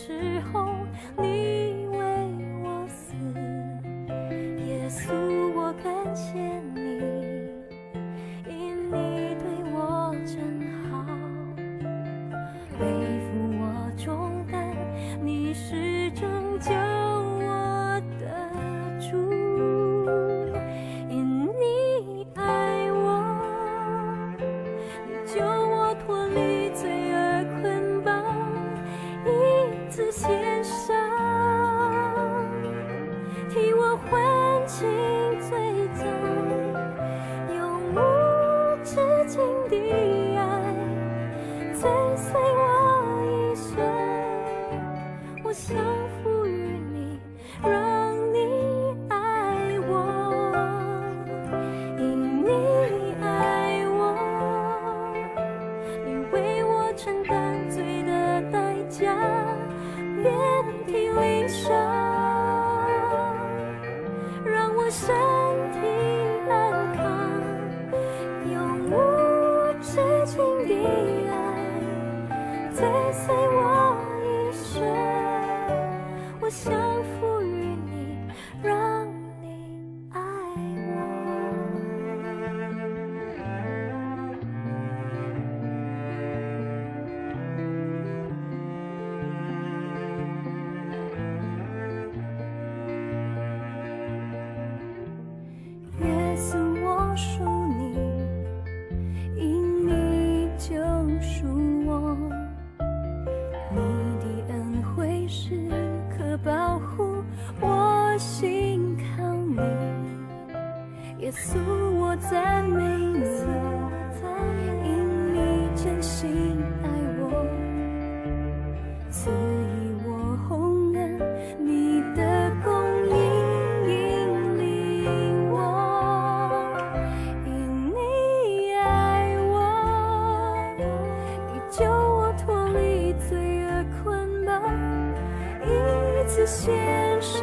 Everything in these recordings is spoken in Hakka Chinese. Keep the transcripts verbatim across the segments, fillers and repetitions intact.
时候，你为我死。耶稣，我感谢你，因你对我真好，背负我重担，你是拯救我的主。因你爱我，你救我脱离罪恶捆绑，一次献上，替我还清罪债，永无止境的爱，追随我一生。我降服于你，让你爱我，因你爱我，你为我承担罪的代价，遍体鳞伤，让我身体安康，永无止境的爱，追随我一生。我降服于你，让你爱我。耶稣，我属你，因你救赎我。你的恩惠时刻保护我，信靠你。耶稣，我赞美你，因你真心爱我，赐予我洪恩，你的供应引领我，因你爱我，你救我脱离罪恶捆绑，一次献上，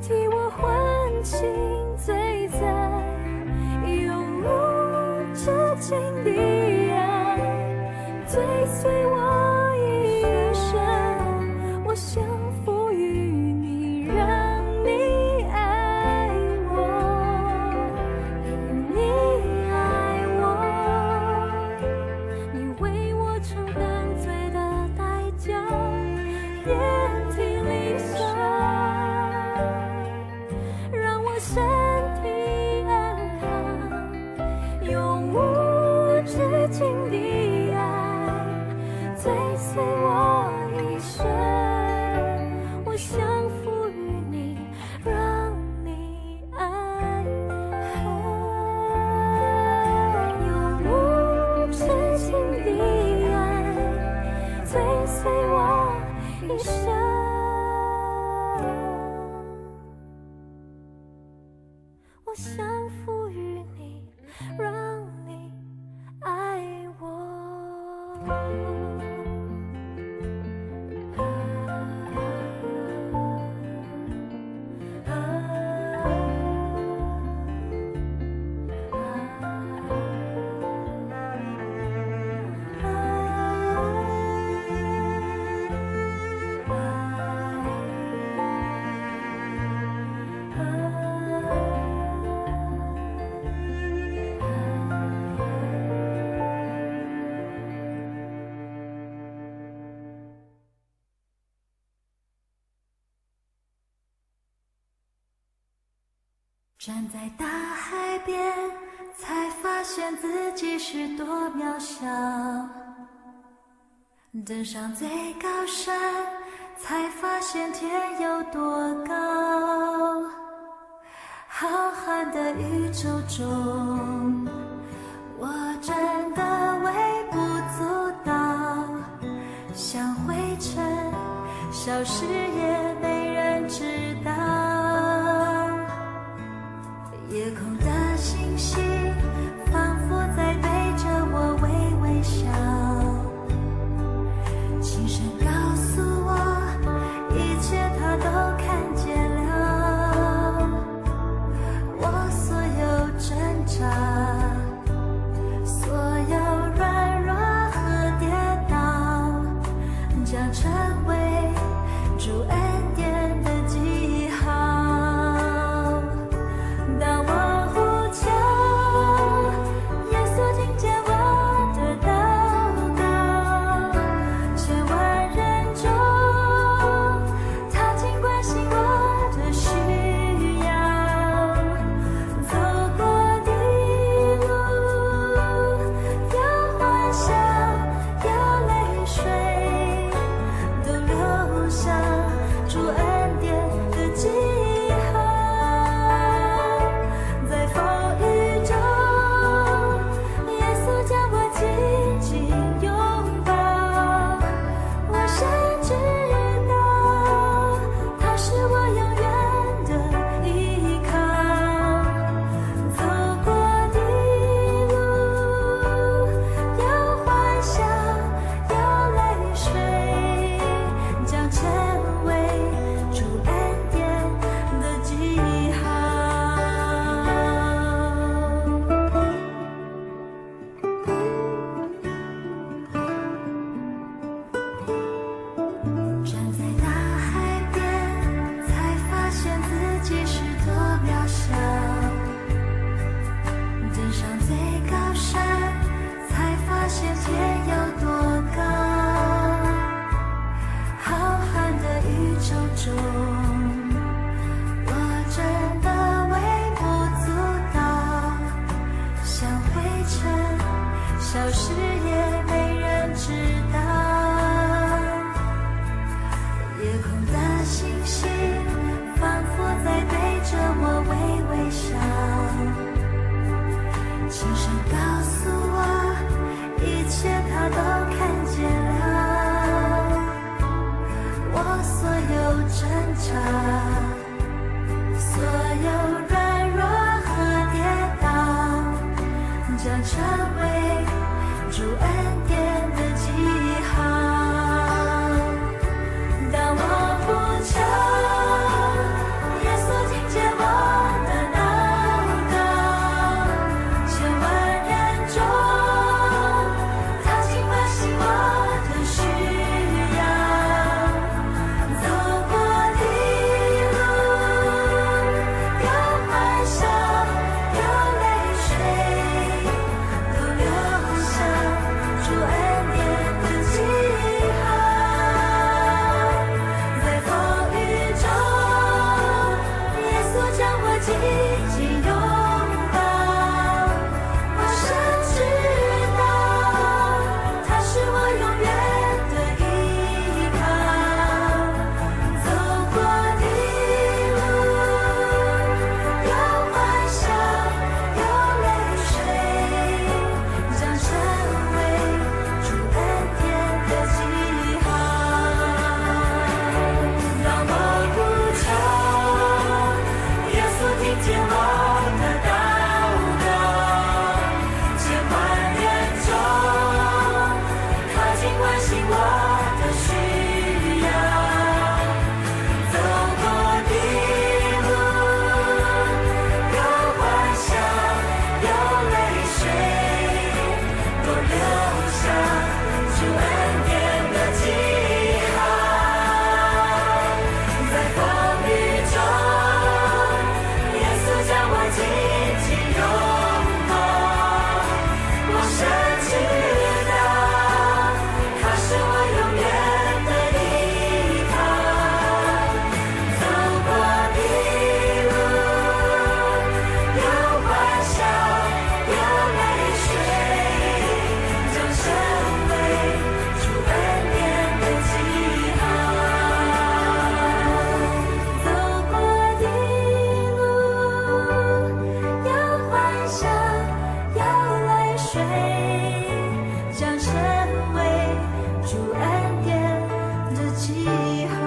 替我还清罪债，永无止境的爱，追随我一生。我降服于你，让你爱我，因你爱我，你为我承担罪的代价，遍体鳞伤，让我身体安康，永无止境的爱，追随我一生。我降服于你，让你爱我，永无止境的爱，追随我一生。我降服于你，让你爱我。站在大海边，才发现自己是多渺小。登上最高山，才发现天有多高。浩瀚的宇宙中，我真的微不足道，像灰尘，消失也没人知道。夜空的星星，仿佛在对着我微微笑，轻声告诉我，一切他都看见了。我所有挣扎，所有软弱和跌倒，成為主恩典的記號。當我呼求，耶穌聽見我的禱告，千萬人中，他竟關心我的需要。走過的路，有歡笑，有淚水，都留下主恩典的記號。在風雨中，耶穌將我緊緊擁抱，我深知道他是我永遠的依靠。走過的路，有歡笑，有淚水，將成為主恩典的記號。站在大海邊，才發現自己是多渺小。登上最高山，才發現天有多高。浩瀚的宇宙中，我真的微不足道，像灰塵，消失也没人知道。夜空的星星，仿佛在对着我微微笑，轻声告诉我，一切他都看见了。我所有挣扎，所有软弱和跌倒，将成为主恩典的记号。当我呼求，耶稣听见我的祷告，千万人中，他竟关心我的需要。走过的路，有欢笑，有泪水，都留下主恩典的记号。在风雨中，耶稣将我紧紧拥抱，我深知道，他是我永远的依靠。走过的路，有欢笑，有泪水，将成为主恩典的记号。当我呼求，耶稣听见我的祷告，千万人中，他竟关心我的需要。走过的路，有欢笑，有泪水，都留下主恩典的记号。在风雨中，耶稣将我紧紧拥抱，我深知道，他是我永远的依靠。走过的路，有欢笑，有泪水，将成为主恩典的记号。走过的路，有欢笑，有泪水，将成为主恩典的记号。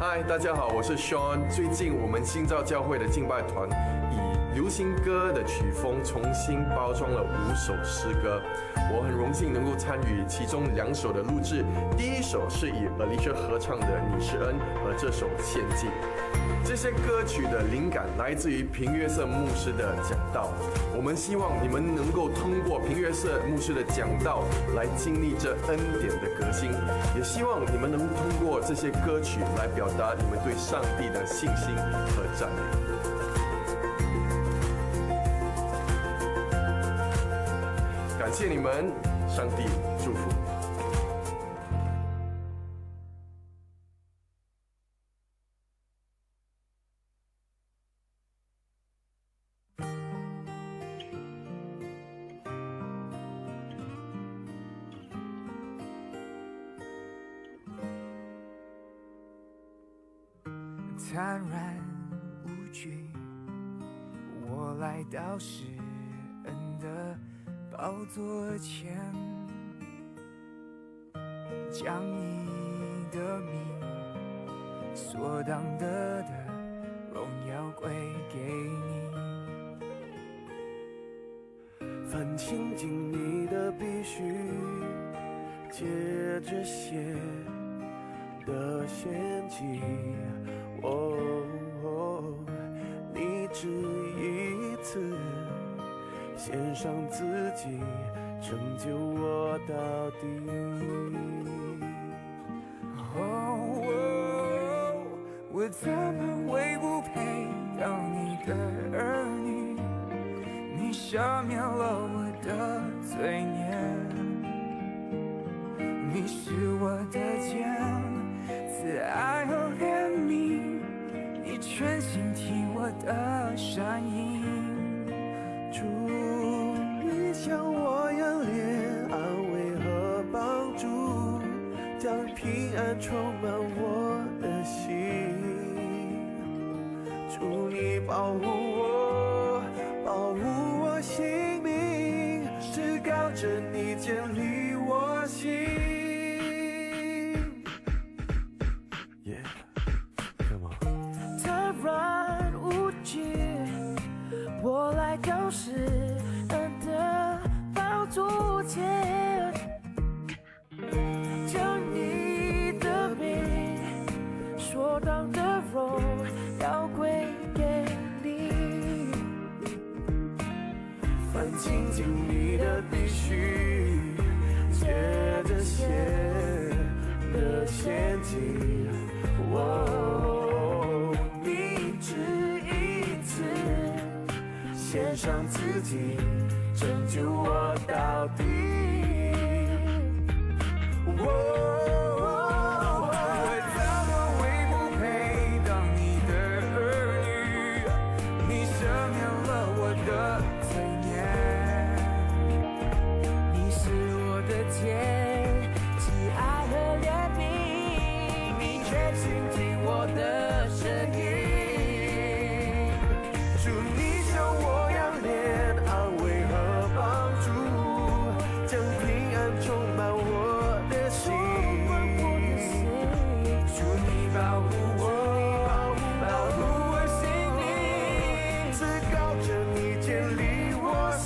嗨，大家好，我是 Sean。最近我们新造教会的敬拜团以流行歌的曲风重新包装了五首诗歌。我很荣幸能够参与其中两首的录制。第一首是以 Alicia 合唱的《你是恩》和这首《献祭》。这些歌曲的灵感来自于平约瑟牧师的讲道。我们希望你们能够通过平约瑟牧师的讲道来经历这恩典的革新，也希望你们能通过这些歌曲来表达你们对上帝的信心和赞美。感谢你们，上帝祝福。坦然无惧，我来到施恩的宝座前，将你的名所当得的荣耀归给你。凡亲近你的必须借这些的献祭。哦，你只一次献上自己，成就我到底。哦，我怎么会不配当你的儿女？你赦免了我的罪孽，你是我的肩，慈爱和怜悯，你全心听我的声音。主，你向我仰脸，安慰和帮助，将平安充满我的心。 主你保护我，保护我性命，至高者你坚立我心。Yeah，come on。坦然无惧，我来到施恩的宝座前。 将你的名所当得荣耀归给你。凡亲近你的必须借这些的献祭。哦，你只一次 献上自己，拯救我到底。哦，我怎么会不配当你的儿女？你赦免了我的罪孽，你是我的肩，慈爱和怜悯，你却倾听我的声音。 主你向我仰脸，安慰和帮助，将平安充满我的心。主你保护我，保护我心灵，至高者你坚立我心。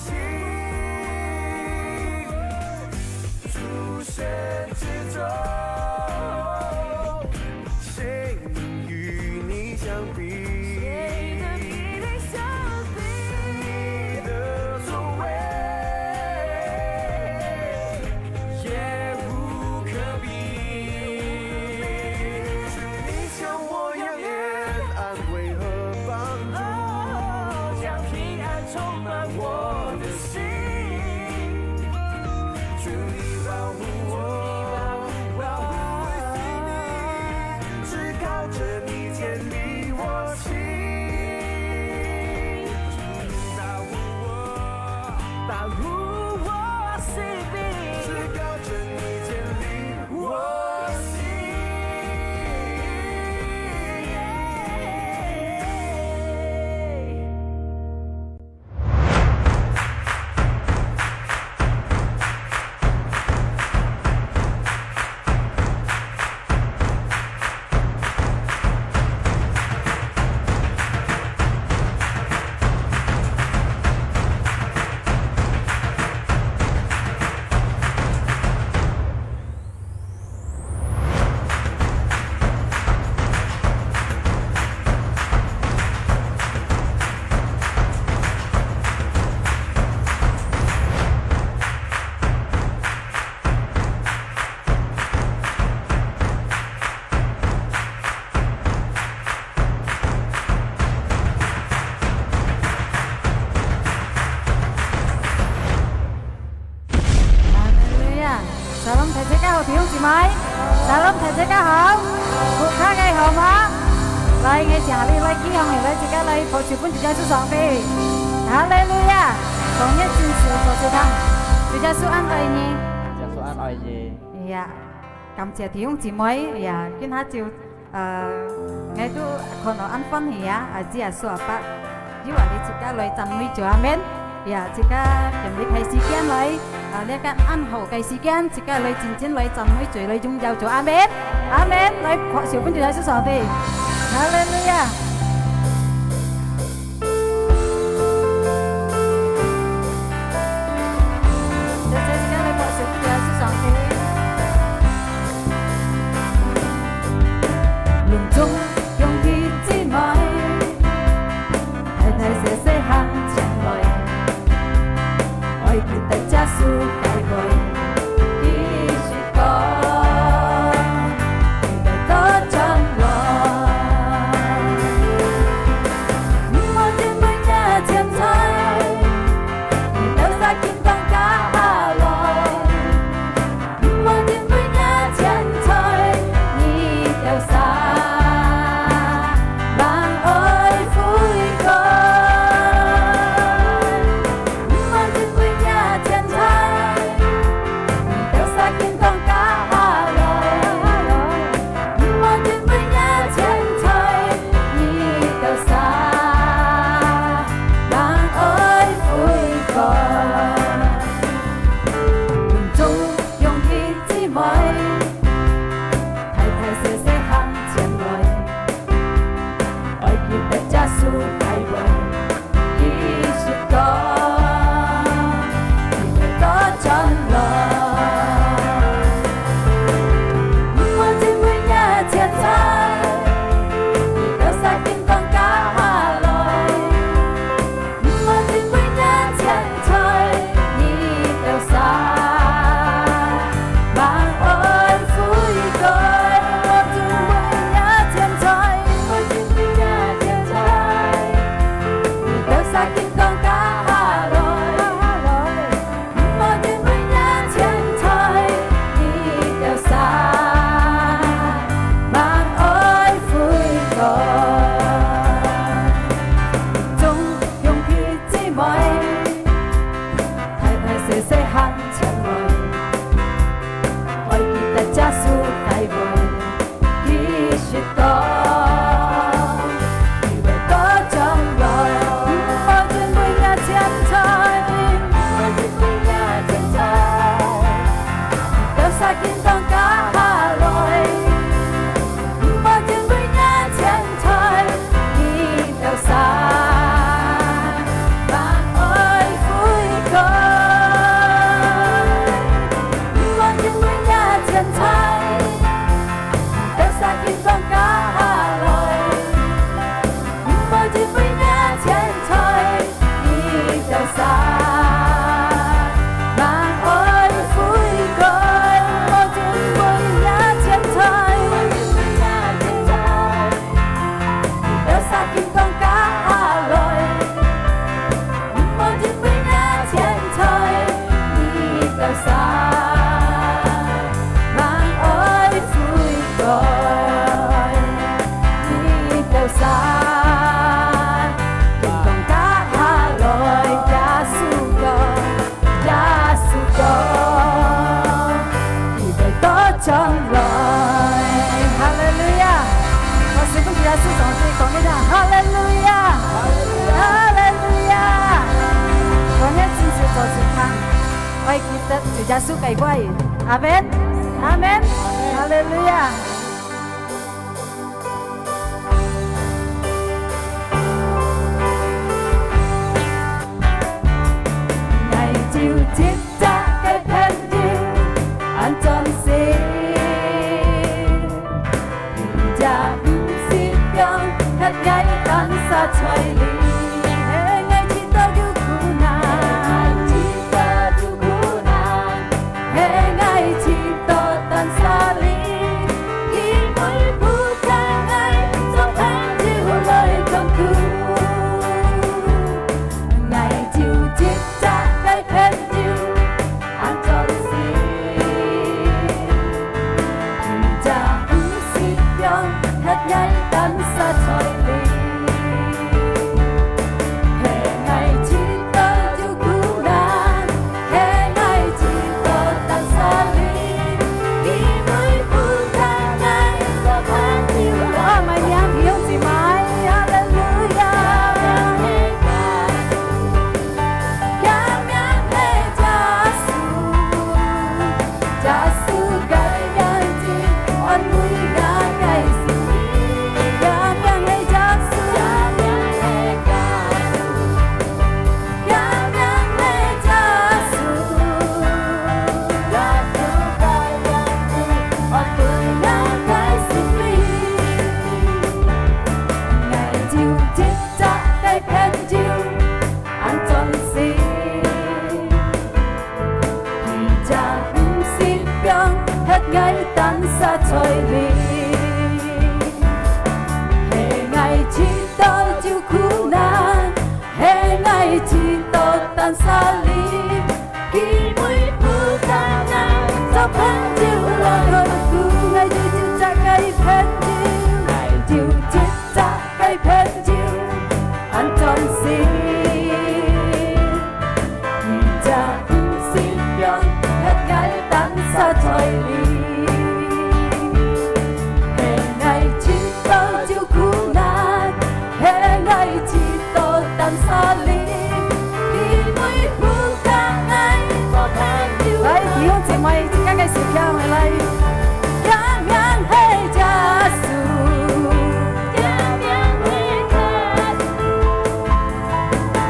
诸神之中，谁能与你相比？谁能与你相好，屋下个好嗎？來，𠊎接下來來，企䟘起來，自家來拍手分主耶穌上帝。哈利路亞！同你真實做主唱，主耶穌恁愛你。耶穌恁愛你。哎呀，感謝弟兄姊妹，哎呀，今下就，呃，𠊎都看到恁歡喜啊，啊，姊啊，叔啊，伯。 有啊，你自家來讚美主，阿門。呀，自家用這个時間來，啊，這个恁好个時間，自家來真真來讚美主，來榮耀主，阿門。阿門。來，拍手分主耶穌上帝。哈利路亞。謝謝自家來拍手分主耶穌上帝。 攏總兄弟姊妹，大大細細行前來，愛記得耶穌个話，繼續講，記得倒轉來。毋好因為若錢財，你兜煞緊講家下來。 莫因為若錢財，你兜煞吂愛悔改。莫因為若錢財，你兜煞緊講家下來。莫因為若錢財，你兜煞吂愛悔改。 攏總兄弟姊妹，大大細細行前來，愛記得耶穌个話，繼續講，記得倒轉來。莫因為若錢財，你兜煞緊講家下來。 莫因為若錢財，你兜煞吂愛悔改。莫因為若錢財，莫因為若錢財，你兜煞緊講家下來。 莫因為若錢財，你兜煞吂愛悔改。攏總兄弟姊妹，大大細細行前來，愛記得耶穌个話。 繼續講，佢會倒轉來。莫因為若錢財，莫因為若錢財，你兜煞緊講家下來。莫因為若錢財，你兜煞吂愛悔改。莫因為若錢財， 兜煞緊講家下來。莫因為若錢財，你兜煞吂愛悔改。莫因為若錢財，莫因為若錢財，你兜煞緊講家下來。 莫因為若錢財，你兜煞吂愛悔改。你兜煞緊講家下來，耶穌講，耶穌講，佢會倒轉來。哈利路亞！我是不是要是上帝講一下，哈利路亞！ 哈利路亞！同你真實做主唱，愛記得主耶穌个話。阿門，阿門，哈利路亞！愛就 隻个朋友恁專心，也毋是講合𠊎單儕在裡，係𠊎知道有苦難，知道有苦難，係𠊎知道單儕裡，因為不聽𠊎做朋友來痛苦。𠊎就 隻个朋友恁專心，也毋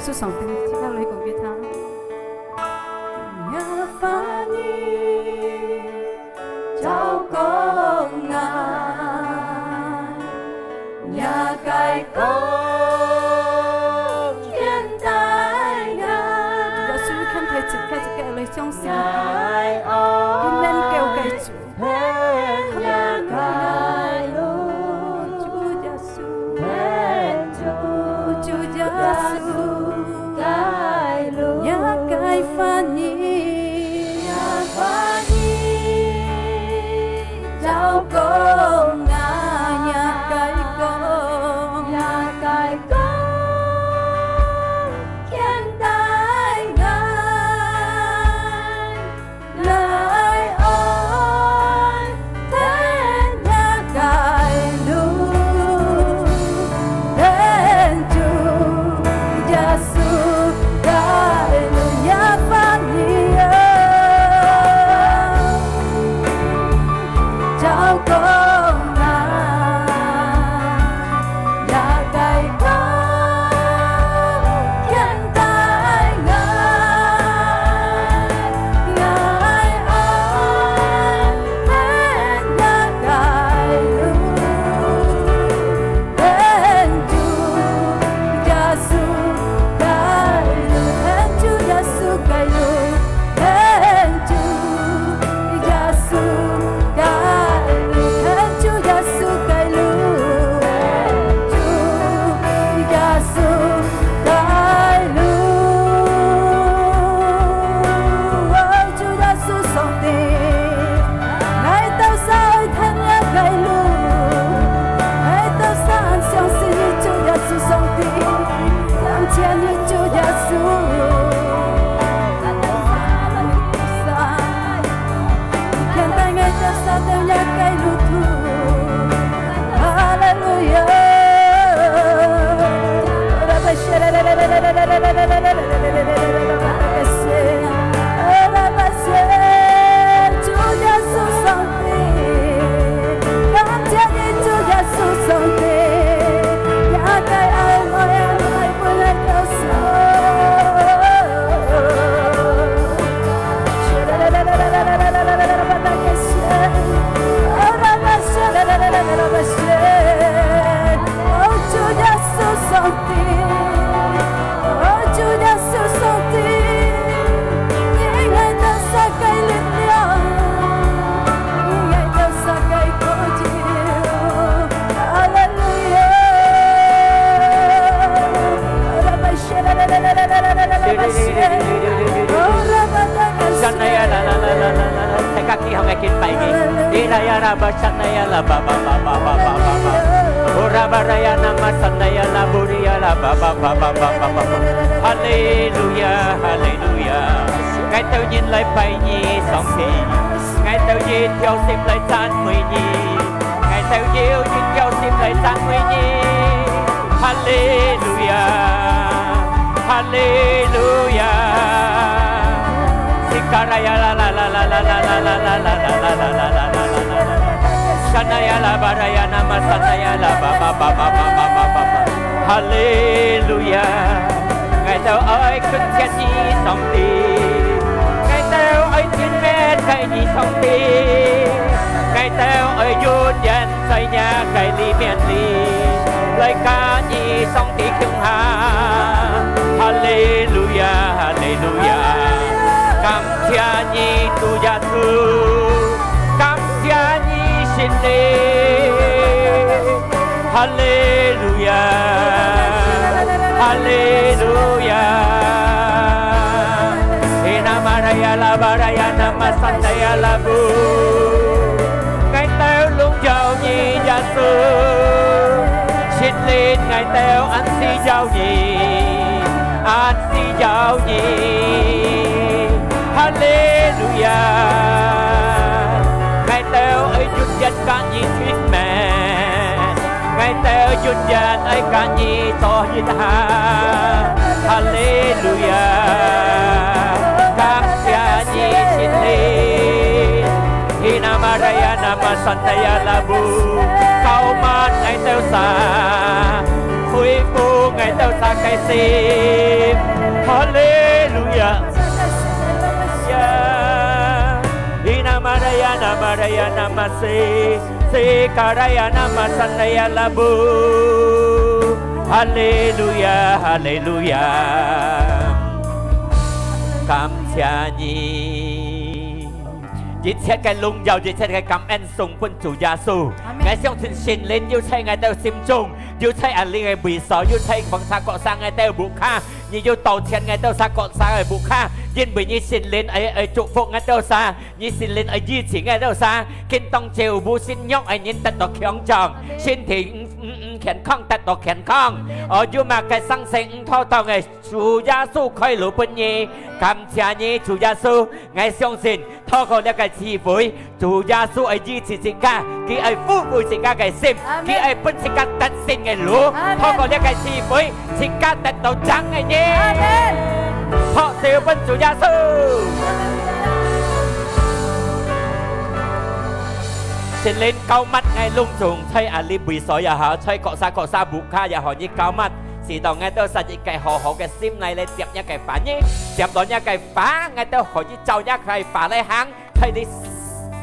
穌上帝，自家來講給他。若話語照光𠊎，若个光牽帶𠊎。耶穌牽帶自家，自家來相信，佢能夠救主。 主耶穌，主耶穌，若个話語，若个光，若个光，若个光，牽帶𠊎。 來愛天涯个路，天主耶穌个路也歡喜啊，照光啊，也个光牽帶𠊎。 主耶穌上帝，𠊎兜儕愛聽若个路，𠊎兜儕相信你，主耶穌上帝，感謝你，主耶穌。你牽帶𠊎兜儕到若个路途。哈利路亞！ 主耶穌上帝，感謝你，主耶穌上帝，若个愛，愛，愛分𠊎兜儕。 哦，主耶穌上帝，哦，主耶穌上帝，你係𠊎兜儕个力量，你係𠊎兜儕个靠近。哈利路亞！ 大家起鬨來敬拜你。哈利路亞，哈利路亞！𠊎兜人來拜你，上帝，𠊎兜一條心來讚美你。 𠊎兜有一條心來讚美你。哈利路亞，哈利路亞。哈利路亞。 𠊎兜愛近前你，上帝。𠊎兜愛敬拜你，上帝。𠊎兜愛永遠在若个裡面裡，來佮你，上帝，共下。哈利路亞，哈利路亞。感謝你，主耶穌。感謝你，聖靈。 哈利路亞，哈利路亞。Ina maraya la baraya nama santaya la bu. 𠊎兜榮耀你，耶穌。聖靈，𠊎兜恁需要你，恁需要你。哈利路亞。𠊎兜愛永遠佮你親密。 𠊎兜永遠愛佮你做一下。哈利路亞！感謝你，聖靈。Hina maraya nama santaya la bu，膏抹𠊎兜儕，恢復𠊎兜儕个心。Hallelujah. Inamaraya namaraya namase, sekaraya namasanaya labu. Hallelujah, hallelujah. 感謝你。一切个榮耀，一切个感恩送分主耶穌。阿們。𠊎相信聖靈有在𠊎兜心中，有在恁呢个位所，有在各儕各儕𠊎兜屋下，你有到全𠊎兜儕各儕个屋下，因為你聖靈愛，愛祝福𠊎兜儕，你聖靈愛醫治𠊎兜儕，今當晝無信仰个人得到強壯，身體毋，毋，毋健康得到健康。哦，有麼个生死毋妥當个，主耶穌開路分你，感謝你，主耶穌。 𠊎相信，透過這个聚會，主耶穌愛醫治自家，佢愛撫慰自家个心，阿們。佢愛分自家得勝个路。阿們。透過這个聚會，自家得到正个人。阿們。拍手分主耶穌。聖靈膏抹𠊎攏總在恁呢位所也好，在各儕各儕屋下也好，你膏抹，使到𠊎兜儕一个好好个心來，來接若个話語，接到若个話，𠊎兜可以照若个話來行。 在這世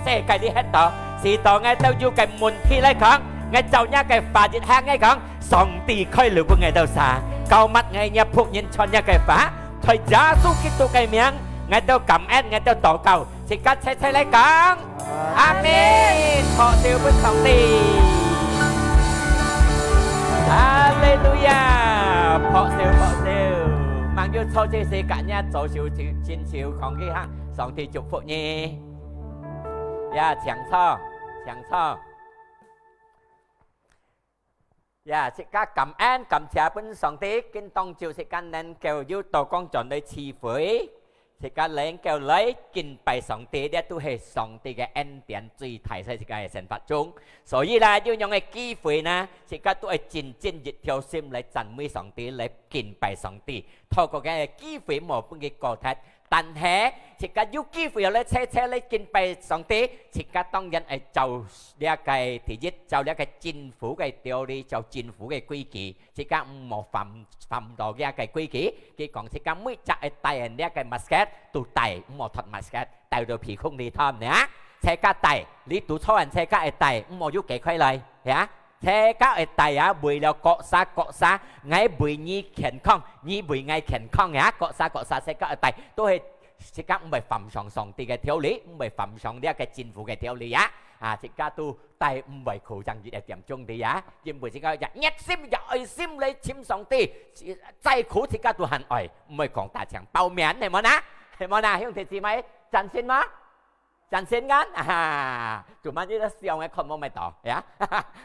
界裡歇到，使到𠊎兜有个問題來講，𠊎照若个話語行來講，上帝開路分𠊎兜儕，膏抹𠊎若僕人傳若个話，在耶穌基督个名，𠊎兜感恩，𠊎兜禱告，自家齊齊來講，阿們。拍手分上帝。哈利路亞！拍手，拍手。吂有坐這世界，若左手伸手，伸手，扛起行。 上帝祝福你。呀，請坐，請坐。呀，自家感恩，感謝分上帝，今當晝自家能夠有到講轉來聚會，自家能夠來敬拜上帝，這都係上帝个恩典最大，在自家个生活中。所以啦，有樣个機會呢，自家都愛真真一條心來讚美上帝，來敬拜上帝。透過个機會，莫分佢過忒。 但係，自家有機會來齊齊來敬拜上帝，自家當然愛照這个第一，照這个政府个條例，照政府个規矩，自家毋好犯，犯到這个規矩。佢講自家每隻愛戴个這个masker都戴，毋好脫masker，戴到鼻空裡頭呢。自家戴，你堵著人自家愛戴，毋好有解開來，呀。 自家愛戴啊，為了各儕各儕，𠊎為你健康，你為𠊎健康呀，各儕各儕自家愛戴，都係自家毋會犯上上帝个條例，毋會犯上這个政府个條例啊。啊，自家都戴毋會苦，正一點鐘的呀，因為自家有熱心、有愛心來尋上帝，再苦自家都還愛，毋會講打請包面，係無呢？係無呢，兄弟姊妹，贊成嗎？ 贊成kan？啊，cuma你想个看無乜到，呀。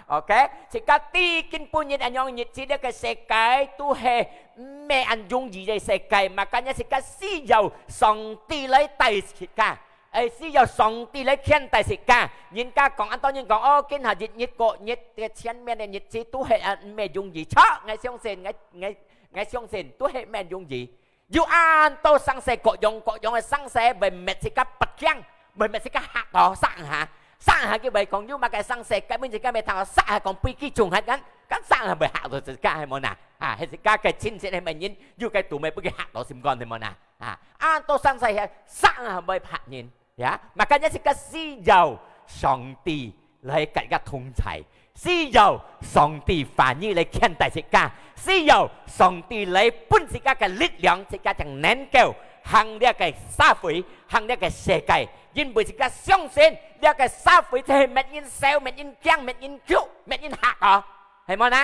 OK，自家知今晡日恁樣日子，這个世界都係毋係恁容易个世界，makanya自家需要上帝來帶自家，誒，需要上帝來牽帶自家。人家講，恁多人講，哦，今下日日過日个前面个日子都係恁毋係容易，著，𠊎相信，𠊎，𠊎，𠊎相信都係毋係容易。 有恁多生事，各樣各樣个生事，會搣自家發驚，會搣自家嚇到，煞下，煞下佢會講，有麼个生事，根本自家毋聽，煞下講飛機撞忒kan，kan煞下會嚇到自家，係無呢？啊，係自家个親戚係麼人，有个都會分佢嚇到心肝，係無呢？啊，恁多生事，煞下會嚇人。 Ya，makanya自家需要上帝來佮自家同在，需要上帝話語來牽帶自家，需要上帝來分自家个力量，自家正能夠行這个社會，行這个世界。因為自家相信，這个社會就係搣人愁、搣人驚、搣人哭、搣人嚇哦，係無呢？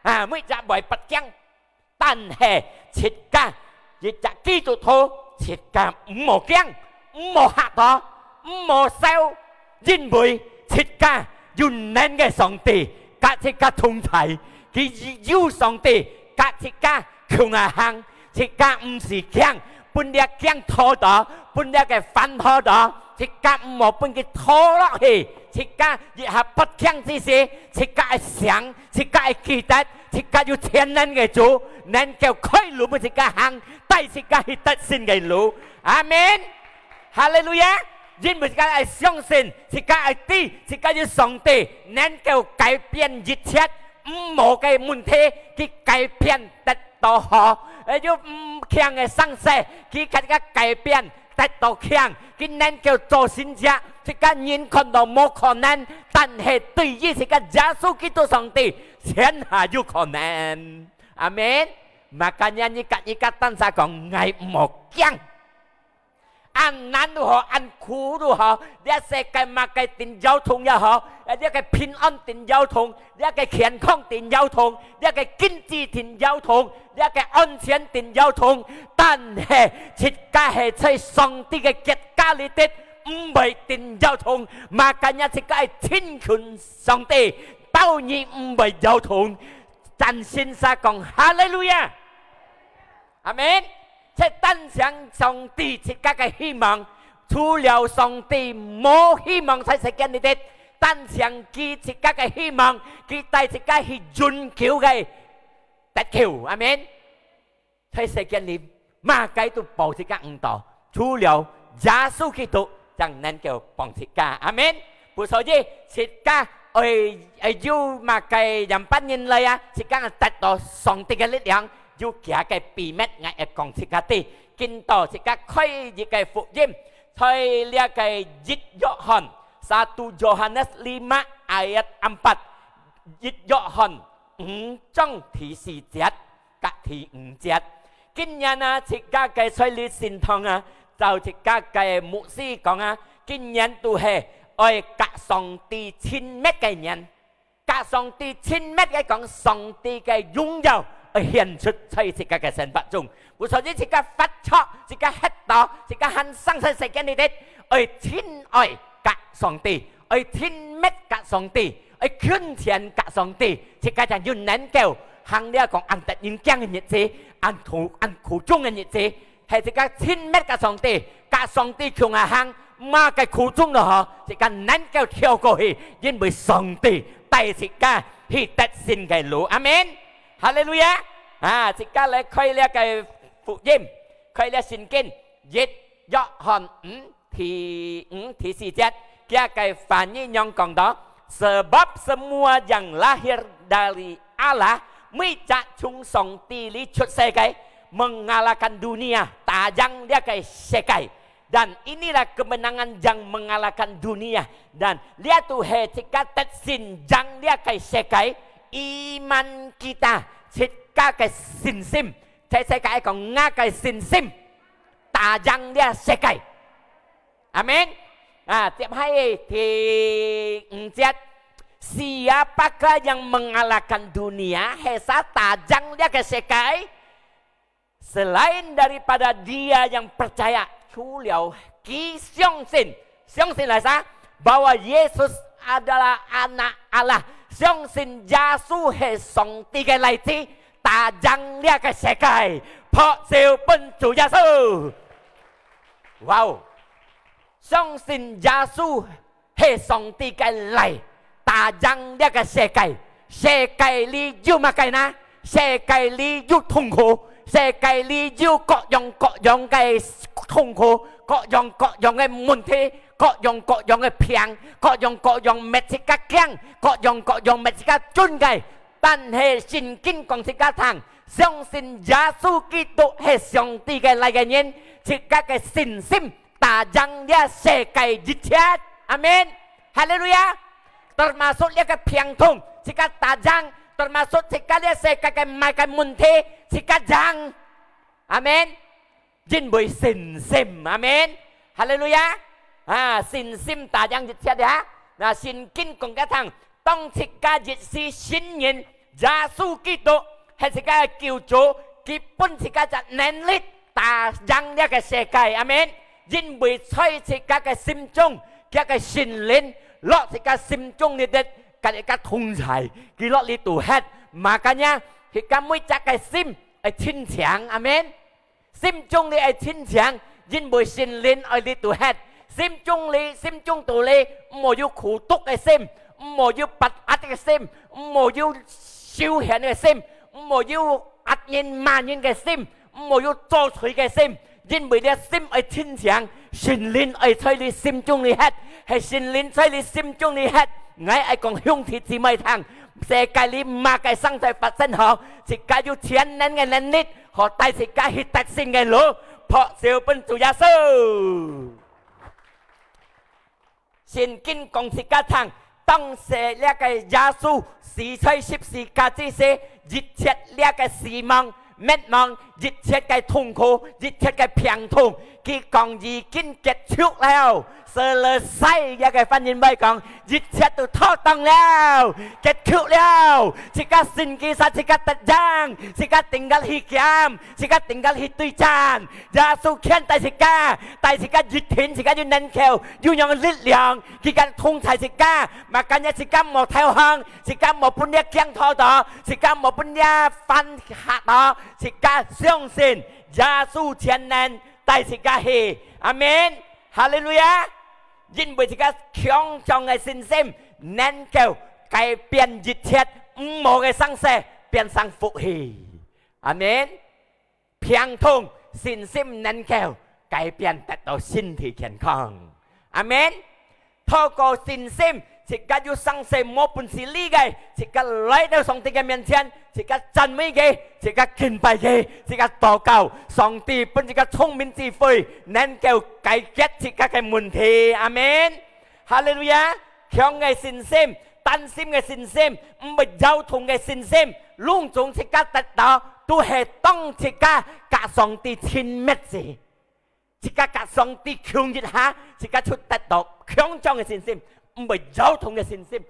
啊，每隻會發驚。 但係自家一隻基督徒，自家毋好驚，毋好嚇到，毋好愁，因為自家有能个上帝佮自家同在，佢有上帝佮自家共下行，自家毋使驚，分這驚拖到，分這个煩惱到，自家毋好分佢拖落去，自家一下發驚之時，自家愛醒，自家愛記得，自家有全能个主， 能夠開路分自家行，帶自家去得勝个路。阿們。哈利路亞！因為自家愛相信，自家愛知，自家有上帝能夠改變一切，毋好个問題，佢改變得到好。誒，有毋強个生死，佢个个改變得到強，佢能夠做神蹟。自家人看到無可能，但係對於自家耶穌基督上帝，全下有可能。阿門。Makanya你甲你个單儕講，𠊎毋好驚。 恁難都好，恁苦都好，這世界麼个定搖動也好，這个平安定搖動，這个健康定搖動，這个經濟定搖動，這个安全定搖動，但係自家係在上帝个國家裡底，毋會定搖動。Makanya自家愛親近上帝，到你毋會搖動。咱先生講，哈利路亞！ 阿門。這單淨上帝自家个希望，除了上帝無希望在世間裡底，單淨佢自家个希望，佢帶自家去永久个得救。阿門。在世間裡，麼个都幫自家毋到，除了耶穌基督正能夠幫自家。阿門。故所以，自家愛，愛有麼个樣般人來啊，自家得到上帝个力量， 有佢个秘密，𠊎愛講自家知。今朝自家開一个福音，在這个一約翰，satu Yohanes lima ayat empat，一約翰五章第四節甲第五節。今年啊，自家个在這聖堂啊，照自家个牧師講啊，今年都係愛甲上帝親密个年。 甲上帝親密个講，上帝个榮耀愛顯出在自家个生活中。故所以自家發出，自家歇到，自家還生在世間裡底，愛親愛甲上帝，愛親密甲上帝，愛近前甲上帝，自家正有能夠行這講恁得人驚个日子，恁苦，恁苦衷个日子。 係自家親密甲上帝，甲上帝共下行，麼个苦衷都好，自家能夠跳過去，因為上帝帶自家去得勝个路。阿門。哈利路亞！啊，自家來開這个福音，開這聖經，一約翰五第五、第四節，佢个翻譯樣講到：Sebab semua yang lahir dari Allah，每隻從上帝裡出世个，mengalahkan dunia，打贏這个世界。Dan inilah kemenangan yang mengalahkan dunia。Dan這就係自家得勝贏這个世界，iman kita，自家个信心。在世界講，𠊎个信心打贏這世界。阿門。啊，接下去第五節，siapakah yang mengalahkan dunia，係啥打贏這个世界？ Selain daripada dia yang percaya，除了佢相信，相信來啥？Bahwa Yesus adalah Anak Allah，相信耶穌係上帝个倈子，打贏這个世界，拍手分主耶穌。哇哦！相信耶穌 係上帝个倈，打贏這个世界。世界裡有麼个呢？世界裡有痛苦，世界裡有各樣各樣个痛苦，各樣各樣个問題，各樣各樣个病，各樣各樣搣自家驚，各樣各樣搣自家顫个。但係聖經講自家聽，相信耶穌基督係上帝个倈个人，自家个信心 打贏這世界一切。阿門。哈利路亞。Termasuk這个病痛，自家打贏；termasuk自家這世界个麼个問題，自家贏。阿門。因為信心，阿門。哈利路亞。啊，信心打贏一切啊。那聖經講个聽， 當自家一時信認耶穌基督係自家个救主，佢分自家隻能力打贏這个世界。阿門。因為在自家个心中，佢个聖靈落自家心中裡底，甲自家同在，佢落裡肚歇。Makanya，自家每隻个心愛清淨。阿門。 心中裡愛清淨，因為聖靈愛裡肚歇。心中裡，心中肚裡，毋好有苦毒个心，毋好有不安个心，毋好有仇恨个心，毋好有壓人罵人个心，毋好有做罪个心，因為這心愛清淨，聖靈愛在你心中裡歇，係聖靈在你心中裡歇。𠊎愛講兄弟姊妹聽，世界裡麼个生事發生好，自家有全能个能力，好帶自家去得勝个路，拍手分主耶穌。聖經講自家聽，當時這个耶穌死在十字架之時，一切這个死亡、滅亡，一切个痛苦，一切个病痛，佢講已經結束了。Selesai，這个翻譯會講，一切都妥當了，結束了。自家信佢煞，自家得勝，自家定格去行，自家定格去對戰。耶穌牽帶自家，帶自家一定，自家有能夠，有樣力量，佢个同在自家。Makanya自家莫投降，自家莫分這驚到到，自家莫分這犯嚇到，自家相信耶穌全能帶自家去。阿門。哈利路亞！因為自家強壯个信心，能夠改變一切毋好个生事，變成福氣。阿門。病痛，信心能夠改變，得到身體健康。阿門。透過信心，自家有生事無本事理个，自家來到上帝个面前，自家讚美佢，自家敬拜佢，自家禱告，上帝分自家聰明智慧，能夠解決自家个問題。阿門。哈利路亞！強个信心，擔心个信心，毋會搖動个信心，攏總自家得到，都係當自家佮上帝親密時。自家佮上帝共一下，自家就得到強壯个信心，毋會搖動个信心，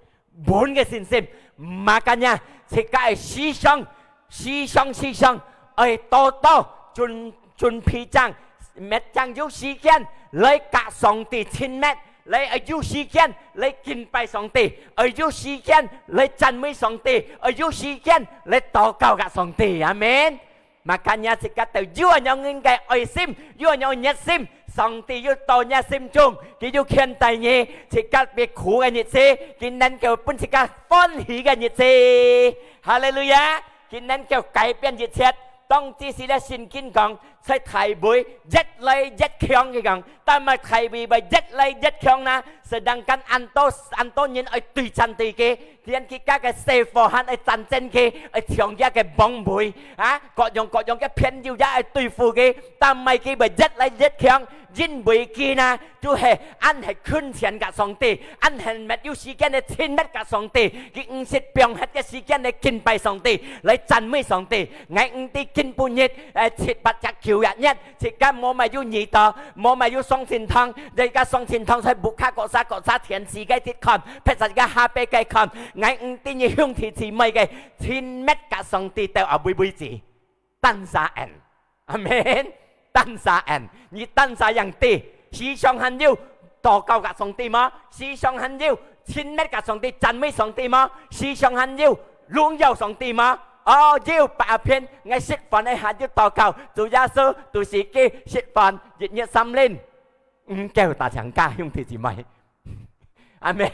穩个信心。Makanya，自家愛時常，時常，時常，愛多多準，準備正，搣正有時間來佮上帝親密，來，愛有時間來敬拜上帝，愛有時間來讚美上帝，愛有時間來禱告佮上帝。阿門。Makanya自家都有恁樣个愛心，有恁樣个熱心，上帝有到若心中，佢有牽帶你，自家別苦个日子，佢能夠分自家歡喜个日子。哈利路亞！佢能夠改變一切。當這時个聖經講，在大衛越來越強，佢講，但係大衛會越來越強呢？Sedangkan恁多，恁多人愛對戰對佢，連佢家个細伙還愛戰爭佢，愛搶佢个王位啊，各樣各樣个朋友也愛對付佢，但係佢會越來越強，因為佢呢，就係恁係近前佮上帝，恁係乜有時間來親密佮上帝，佢毋識放忒个時間來敬拜上帝，來讚美上帝。𠊎毋知今晡日，呃，七八隻九月日， 自家無麼有耳朵，無麼有上聖堂，自家上聖堂在屋下各儕各儕電視个直看，別儕个下背个看。𠊎毋知你兄弟姊妹个親密佮上帝到哪位為止。單儕恁，阿門。單儕恁，你單儕樣知，時常還有禱告佮上帝嗎？時常還有親密佮上帝、讚美上帝嗎？時常還有榮耀上帝嗎？哦，有，白天𠊎食飯个下有禱告，主耶穌，都係佢食飯，一日三輪，毋夠打請假，兄弟姊妹。阿門。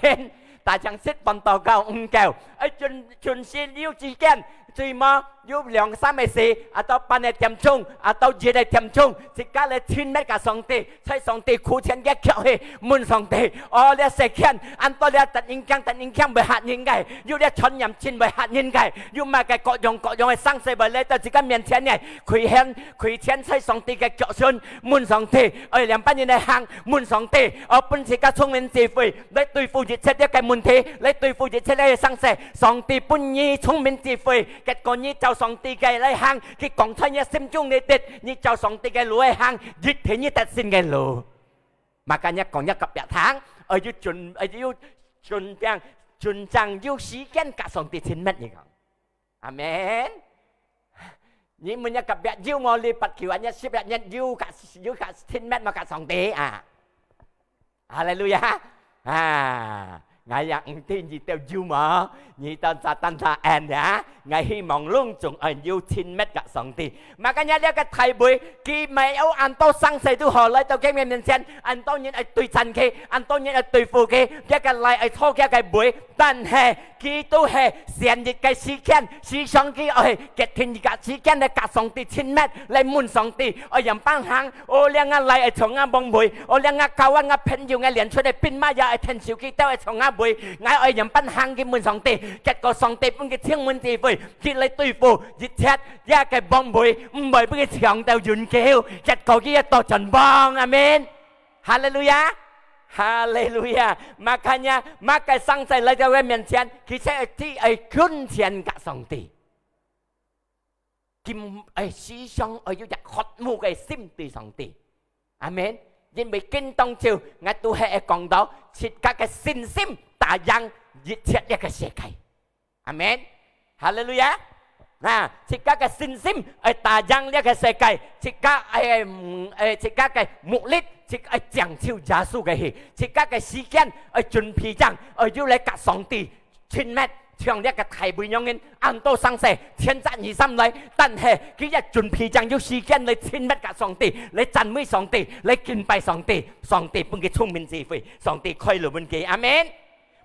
打請食飯禱告毋夠，愛準，準時有時間，最末有兩三个時，啊到半个點鐘，啊到一个點鐘，自家來親密佮上帝，在上帝跍前个腳去問上帝，哦，這世間，恁多這突然間，突然間會嚇人个，有這傳染病會嚇人个，有麼个各樣各樣个生事會來到自家面前个，跍前，跍前在上帝个腳前，問上帝，愛仰般形來行，問上帝，哦，分自家聰明智慧，來對付一切這个問題，來對付一切這个生事。上帝分你聰明智慧，結果你照上帝个來行，佢講在你心中裡底，你照上帝个路來行，一定你得勝个路。Makanya講若隔壁聽，愛有準，愛有準備，準備有時間佮上帝親密，你講。阿門。你問若隔壁有無禮拜九啊，你十一日有佮，有佮親密無佮上帝啊？哈利路亞！啊，𠊎也毋知你兜有無，你兜單單恁呀。𠊎希望攏總愛有親密佮上帝。Makanya這个大衛，佢乜有恁多生事都好，來到佢面前，恁多人愛對戰佢，恁多人愛對付佢，佢个倈愛討佢个位，但係佢都係選一个時間，時常佢愛決定一个時間來佮上帝親密，來問上帝，愛仰般行，哦，這𠊎倈愛搶𠊎王位，哦，這𠊎交往𠊎朋友𠊎練出个兵馬也愛𢯭手佢兜愛搶𠊎 會，𠊎愛仰般行去問上帝。結果上帝分佢聰明智慧，佢來對付一切這个王會，毋會分佢搶到永久。結果佢也得轉王，阿門。哈利路亞，哈利路亞。Makanya，麼个生事來到佢面前，佢就愛去愛近前甲上帝。 佢愛時常愛有一渴慕个心對上帝。阿門。因為今當晝，𠊎都係會講到，自家个信心打贏一切這个世界。阿門。哈利路亞。啊，自家个信心愛打贏這个世界，自家，誒，嗯，誒，自家个目力，自家愛將就耶穌个去，自家个時間愛準備正，愛有來甲上帝 親密，像這个大衛樣人，恁多生事，千隻二三來，但係佢也準備正有時間來親密甲上帝，來讚美上帝，來敬拜上帝。上帝分佢聰明智慧，上帝開路分佢。阿門。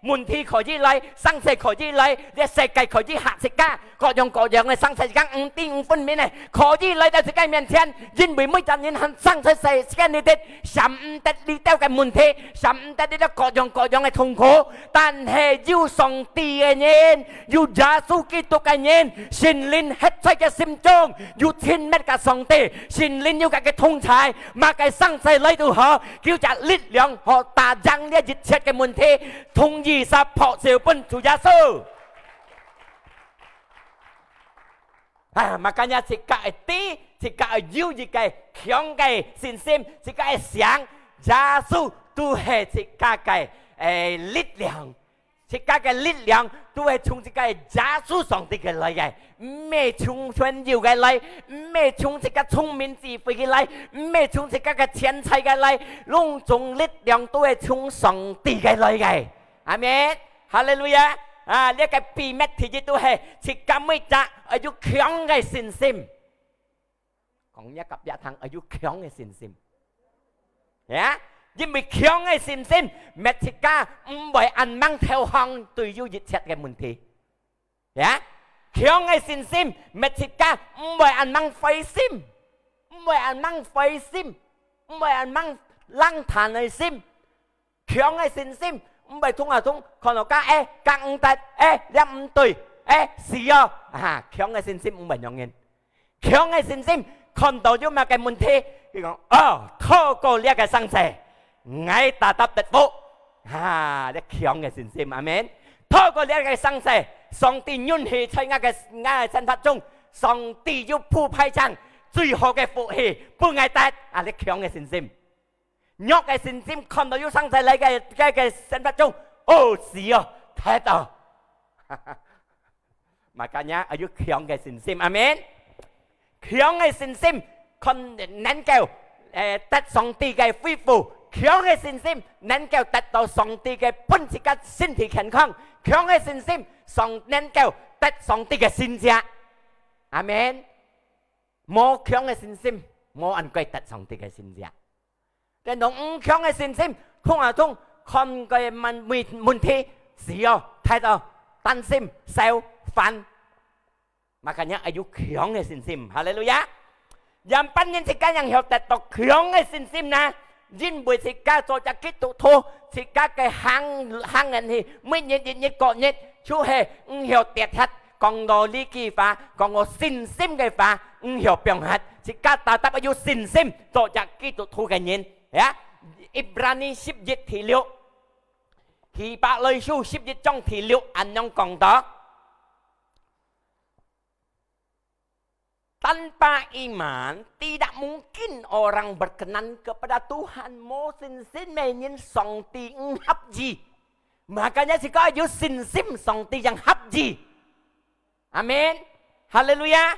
問題可以來，生事可以來，這世界可以嚇自家，各樣各樣个生事，自家毋知毋分明个，可以來到自家面前，因為每隻人還生事世間裡底，想毋得這兜个問題，想毋得這兜各樣各樣个痛苦。 但係有上帝个人，有耶穌基督个人，聖靈歇在佢心中，有親密个上帝，聖靈有佢个同在，麼个生事來都好，佢有隻力量好打贏這一切个問題，同意煞拍手分主耶穌。啊，makanya自家愛知，自家愛有一个強个信心，自家愛想，耶穌都係自家个，誒，力量。 自家个力量都係從自家个耶穌上帝个來个，毋係從朋友个來，毋係從自家聰明智慧个來，毋係從自家个錢財个來，攏總力量都係從上帝个來个。阿門。哈利路亞。啊，這个秘密第一都係自家每隻愛有強个信心。 講一个別聽，愛有強个信心。呀，因為強个信心，搣自家毋會恁猛投降對有一切个問題。呀，強个信心，搣自家毋會恁猛灰心，毋會恁猛灰心，毋會恁猛冷淡个心。 強个信心，毋會通啊通，看到該，誒，該毋得，誒，這毋對，誒，死哦！啊，強个信心毋會恁樣。強个信心，看到有麼个問題，佢講，哦，透過這个生事，𠊎tetap得福。啊，這強个信心，阿門。透過這个生事，上帝允許在𠊎个，𠊎个生活中，上帝有鋪排正最好个福氣分𠊎得。啊，這強个信心。 弱个信心，看到有生事來个，个，个生活中，哦，死哦，忒哦。Makanya愛有強个信心，阿門。強个信心，看能夠，誒，得上帝个恢復。強个信心，能夠得到上帝个分自家身體健康。強个信心，上，能夠得上帝个神蹟。阿門。 無強个信心，無恁該得上帝个神蹟。等到毋強个信心，通啊通，看个問，問，問題，死哦，忒哦，擔心，愁，煩。Makanya愛有強个信心。哈利路亞！仰般形自家正曉得到強个信心呢？ 因為自家做隻基督徒，自家个行，行人去，每日一日過日，就係毋曉跌忒。講到這句話，講到信心个話，毋曉放忒。自家tetap有信心，做隻基督徒个人。呀，Ibrani十一第六，希伯來書十一章第六，恁樣講到： Tanpa iman, tidak mungkin orang berkenan kepada Tuhan. 無信心个人，上帝毋合意。Makanya自家有信心，上帝正合意。阿門。哈利路亞。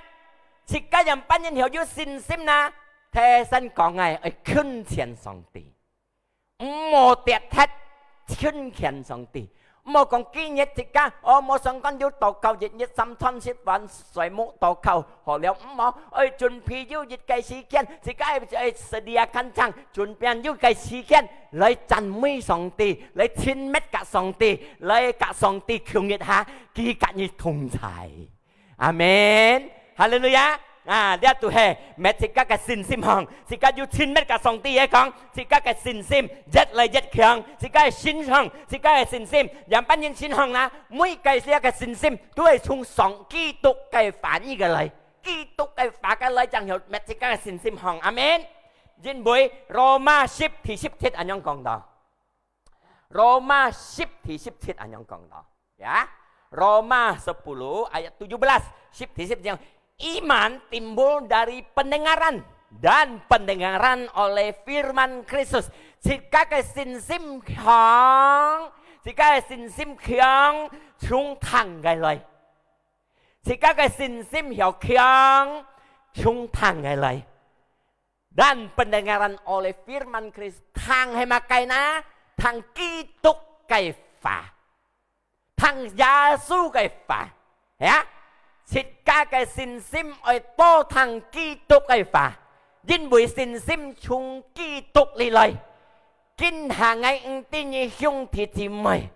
自家仰般形曉有信心呢？頭先講个，愛近前上帝。 毋好跌忒，近前上帝。毋好講今日自家，哦，無相干有禱告，一日三餐食飯，睡目禱告，好了，毋好，愛準備有一个時間，自家愛，愛sediakan正，準備有个時間來讚美上帝，來親密甲上帝，來甲上帝共一下，佢甲你同在。阿門。哈利路亞。啊，這就係搣自家个信心項，自家有親密个上帝个講，自家个信心越來越強，自家个信仰，自家个信心，仰般形信仰呢？每个這个信心都係從上基督个話語个來，基督个話个來，正有搣自家个信心項。阿門。因為羅馬十第十節恁樣講到。 羅馬十第十節恁樣講到，ya. Roma sepuluh ayat tujuh belas,十第十節，iman timbul dari pendengaran, dan pendengaran oleh firman Kristus. 自家个信心強，自家个信心強，從聽个來。自家个信心曉強，從聽个來。 Dan pendengaran oleh firman Kristus，聽係麼个呢？聽基督个話，聽耶穌个話，ya。自家个信心愛多聽基督个話，因為信心從基督裡來。 今下𠊎毋知你兄弟姊妹，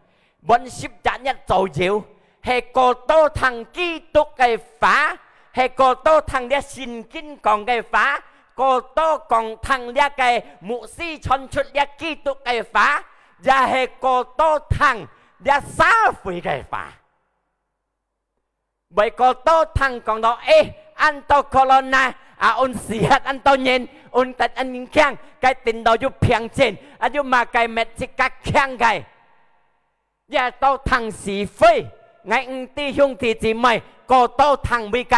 本十一日左右，係過多聽基督个話，係過多聽這聖經講个話，過多講聽這个牧師傳出這基督个話，也係過多聽這社會个話。 會過多聽講到，欸，恁多corona，啊，阮死忒恁多人，阮得恁驚，該頂到有病症，啊，有麼个搣自家驚个。也多聽是非，𠊎毋知兄弟姊妹，過多聽會个。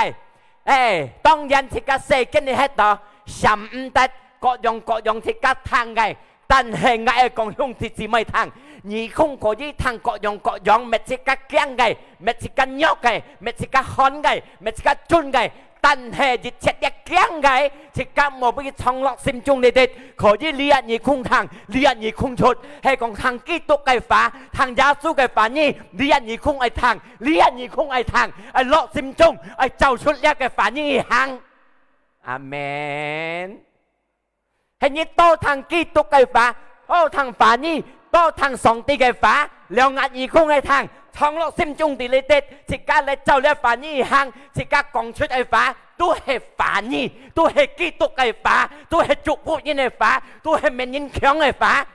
欸，當然自家世間裡歇到，想毋得，各樣各樣自家聽个， 但係𠊎愛講兄弟姊妹聽，耳空可以聽各樣各樣，搣自家驚个，搣自家弱个，搣自家寒个，搣自家顫个。但係一切這驚个，自家莫分佢藏落心中裡底，可以這耳空聽，這耳空出，係講聽基督个話，聽耶穌个話語，這耳空愛聽，這耳空愛聽，愛落心中，愛照出這个話語去行。阿門。 係你多聽基督个話，多聽話語，多聽上帝个話，兩眼耳空个聽，藏落心中裡底，自家來照這話語行，自家講出个話，都係話語，都係基督个話，都係祝福人个話，都係搣人強个話。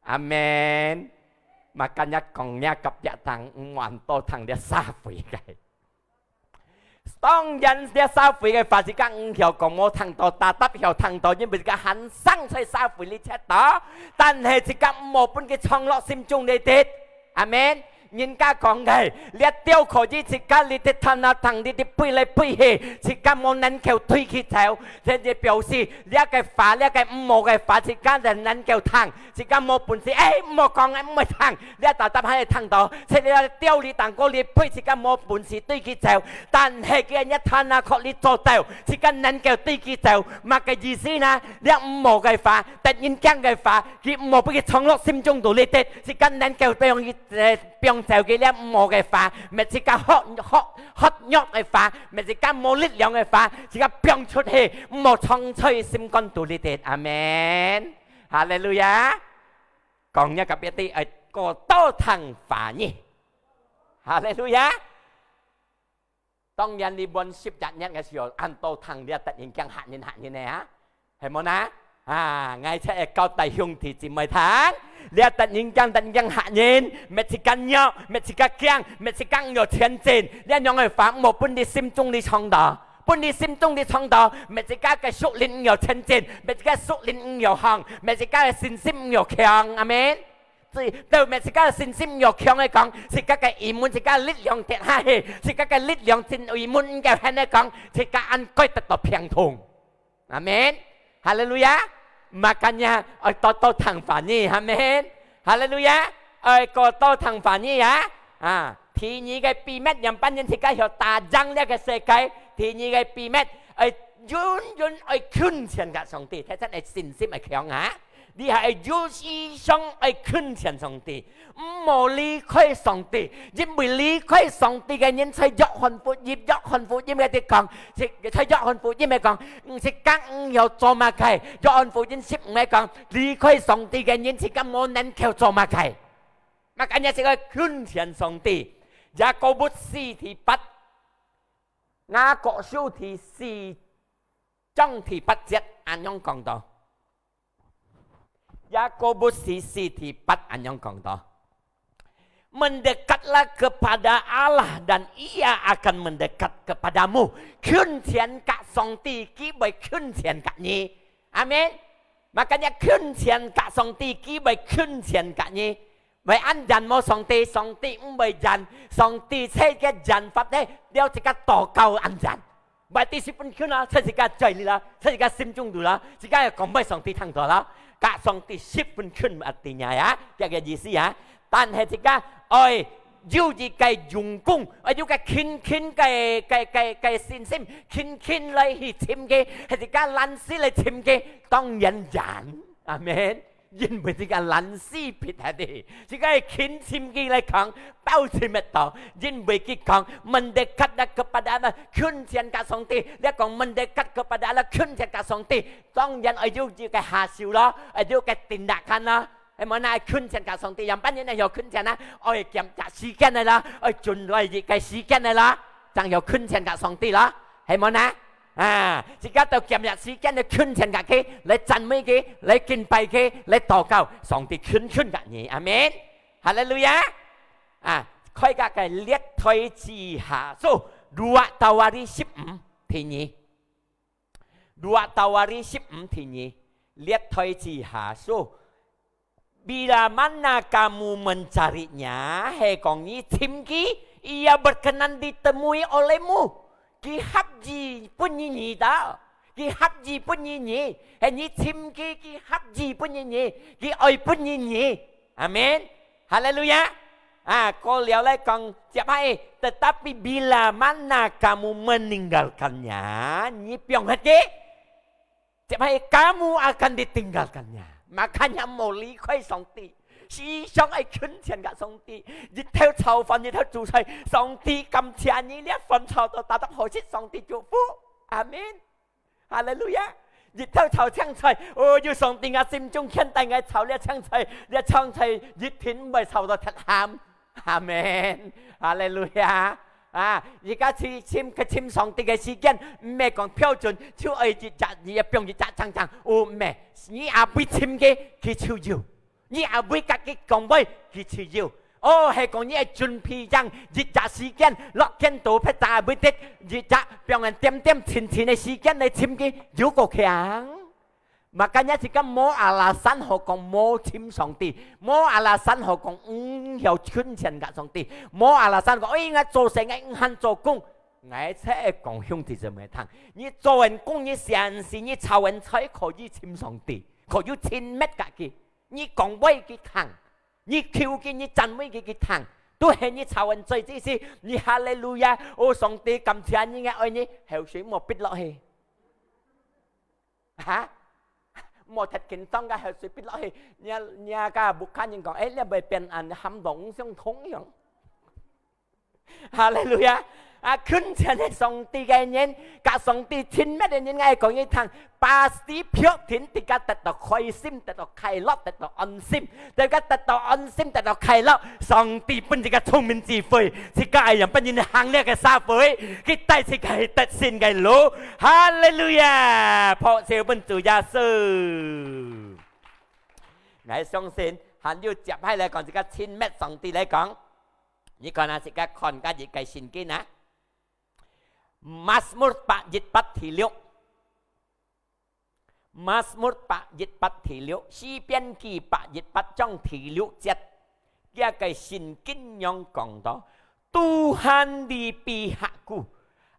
阿門。Makanya講若隔壁聽，毋好恁多聽這社會个。當然，這社會个話，自家毋曉講無聽到，tetap曉聽到，因為自家還生在社會裡歇到。但係自家毋好分佢藏落心中裡底。阿門。人家講个，這鳥可以自家裡底探啊探，裡底飛來飛去，自家無能夠追佢走。這就表示，這个話，這个毋好个話，自家就能夠聽。 自家無本事，欸，毋好講，毋好聽，這tetap還會聽到，這个鳥仔當過你飛，自家無本事追佢走，但係佢若探啊確立做到，自家能夠追佢走，麼个意思呢？這毋好个話，得人驚个話，佢毋好分佢藏落心中肚裡底，自家能夠放佢，呃，放走佢這毋好个話，搣自家薄，薄，薄弱个話，搣自家無力量个話，自家放出去，毋好藏在心肝肚裡底。阿門。 哈利路亞！講若隔壁知，愛過多聽話語。哈利路亞！當然，你本十一月个時候，恁多聽這得人驚嚇人嚇人个啊，係無呢？啊，𠊎就愛交代兄弟姊妹聽，這得人驚，得人驚嚇人，搣自家弱，搣自家驚，搣自家毋曉前進，這樣个話，毋好分你心中裡藏到。 分你心中裡藏到，搣自家个屬靈毋曉前進，搣自家屬靈毋曉行，搣自家个信心毋曉強。阿門。所以，到搣自家个信心毋曉強个講，自家个iman，自家力量跌下去，自家个力量真iman毋夠，喊个講，自家恁該得到病痛。阿門。哈利路亞。Makanya，愛多多聽話語。阿門。哈利路亞。愛過多聽話語啊。 啊，第二个秘密，仰般形自家曉打贏這个世界。第二个秘密，愛永遠愛近前个上帝，大家个信心愛強啊！你還愛有時常愛近前上帝，毋好離開上帝，因為離開上帝个人，在約翰福音，約翰福音个地講，在約翰福音个講，毋係講毋曉做麼个，約翰福音十五个講，離開上帝个人，自家無能夠做麼个。 Makanya自家近前上帝。Yakobus四第八，雅各書第四章第八節恁樣講到，雅各書第四第八恁樣講到：Mendekatlah kepada Allah dan Ia akan mendekat kepadamu。近前甲上帝，佢會近前甲你。阿門。Makanya近前甲上帝，佢會近前甲你。會恁遠無？上帝，上帝毋會遠。上帝在个遠法呢，了自家禱告恁遠。 Berarti十分近啊，在自家嘴裡啦，在自家心中肚啦，自家要講分上帝聽到啦，甲上帝十分近啊，artinya呀，這个意思呀。但係自家愛有一个用功，愛有个勤勤个个个个信心，勤勤來去尋佢，係自家懶尸來尋佢，當然遠。阿門。 因為自家懶尸撇忒去，自家勤尋佢來講，包尋得到。因為佢講，mendekatlah kepada Allah，近前甲上帝。你講mendekat kepada Allah，近前甲上帝，當然愛有一个下手咯，愛有个tindakan咯。係無？那近前甲上帝，樣般人愛有近前啊，愛減隻時間个啦，愛準來一个時間个啦，正有近前甲上帝啦，係無呢？ 啊，自家都減一時間來近前甲佢，來讚美佢，來敬拜佢，來禱告，上帝近近甲你。阿門。哈利路亞。啊，開甲个歷代志下書，Dua Tawari十五第二。Dua Tawari十五第二，歷代志下書。 Bila mana kamu mencari-Nya，係講你尋佢，Ia berkenan ditemui olehmu。佢合意分你你到，佢合意分你你，係你尋佢，佢合意分你你，佢愛分你你。阿門。哈利路亞。啊，過了來講，接下來，tetapi bila mana kamu meninggalkan-Nya，你放忒佢， 接下來，kamu akan ditinggalkan-Nya，makanya莫離開上帝。時常愛近前甲上帝，日頭炒飯，日頭煮菜，上帝感謝你，這飯炒到打得好食，上帝祝福。阿門。哈利路亞。日頭炒青菜，哦，有上帝，𠊎心中牽帶，𠊎炒這青菜，這青菜一定毋會炒到忒鹹。 阿門。哈利路亞。啊，自家去尋，去尋上帝个時間，毋係講標準，就愛一隻，你愛放一隻正正。哦，毋係，你阿會尋佢，佢就有；你阿會甲佢講話，佢就有。哦，係講你愛準備正一隻時間，落間到別隻阿會得一隻，放人點點清清个時間來尋佢，有夠強。 Makanya自家無alasan好講無尋上帝，無alasan好講毋曉近前甲上帝，無alasan講，哎，𠊎做事，𠊎毋肯做工。𠊎就愛講兄弟姊妹聽，你做完工，你先時，你炒完菜可以尋上帝，可以親密甲佢，你講話佢聽，你求佢，你讚美佢，佢聽，都係你炒完菜之時，你哈利路亞，哦，上帝感謝你，𠊎愛你，口水莫逼落去。 哈？莫忒緊張个，口水逼落去，你，你个屋下人講，哎，你會變恁喊到相同樣。哈利路亞！啊，近前个上帝个人，甲上帝親密个人，𠊎講你聽，pasti必定自家得到開心，得到快樂，得到安心。 大家得到安心，得到快樂。上帝分自家聰明智慧，自家愛仰般人行這个社會，佢帶自家去得勝个路。哈利路亞！拍手分主耶穌。𠊎相信，還有接下來講，自家親密上帝來講，你看啊，自家看个一个聖經啊，Mazmur百一八第六。 Mazmur百一八第六，詩篇記百一八章第六節，這个聖經仰講到：Tuhan di pihakku,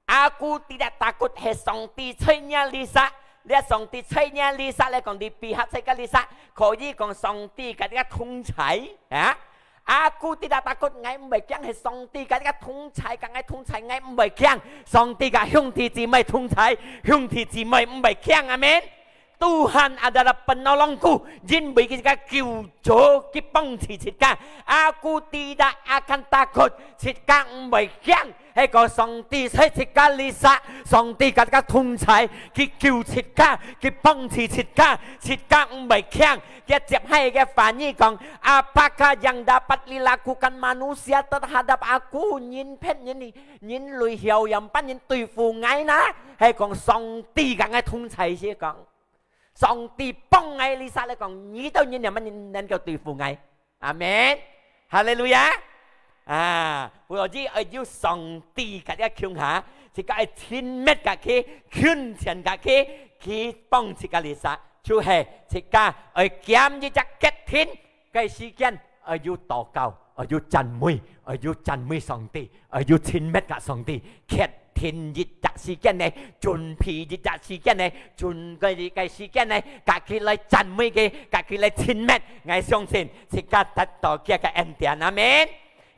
aku tidak takut，係上帝在若裡儕，這上帝在若裡儕來講，di pihak在个裡儕，可以講上帝甲你个同在啊。 Aku tidak takut，𠊎毋會驚，係上帝甲你个同在，甲𠊎同在，𠊎毋會驚。上帝甲兄弟姊妹同在，兄弟姊妹毋會驚，阿門。Tuhan adalah penolongku，因為佢个救主，佢幫助自家。Aku tidak akan takut，自家毋會驚。係講上帝在自家裡肚，上帝佮自家同在，佢救自家，佢幫助自家，自家毋會驚。佢接下个話語講，Apakah yang dapat dilakukan manusia terhadap aku？人騙人，人類曉仰般人對付𠊎呢？係講上帝佮𠊎同在，係講。 上帝幫𠊎，這下來講，你兜人仰般人能夠對付𠊎？阿們。哈利路亞！啊，所以愛有上帝佮你共下，自家愛親密佮佢，近前佮佢，佢幫自家這下，就係自家愛減一隻決定， 个時間，愛有禱告，愛有讚美，愛有讚美上帝，愛有親密佮上帝。決定一隻時間呢，準備一隻時間呢，準備一个時間呢，佮佢來讚美佢，佮佢來親密。𠊎相信，自家得到佢个恩典。阿們。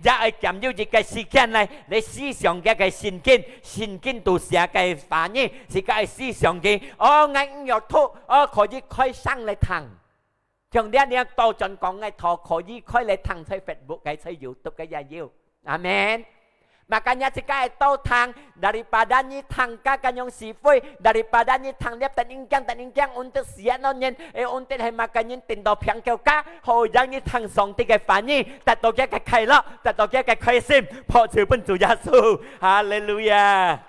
也愛減有一个時間呢，來思想佢个聖經，聖經肚寫个話語，自家愛思想佢。哦，𠊎毋曉讀，哦，可以開聲來聽。 像這樣倒轉講个，頭可以開來聽在Facebook个，在YouTube个也有。阿們。Makanya自家愛多聽，daripada你聽个恁樣是非，daripada你聽了得人驚，得人驚，恩典係安到人，誒，恩典係麼个人聽到平腳架，好讓你聽上帝个話語，得到佢个快樂，得到佢个開心，拍手分主耶穌。哈利路亞！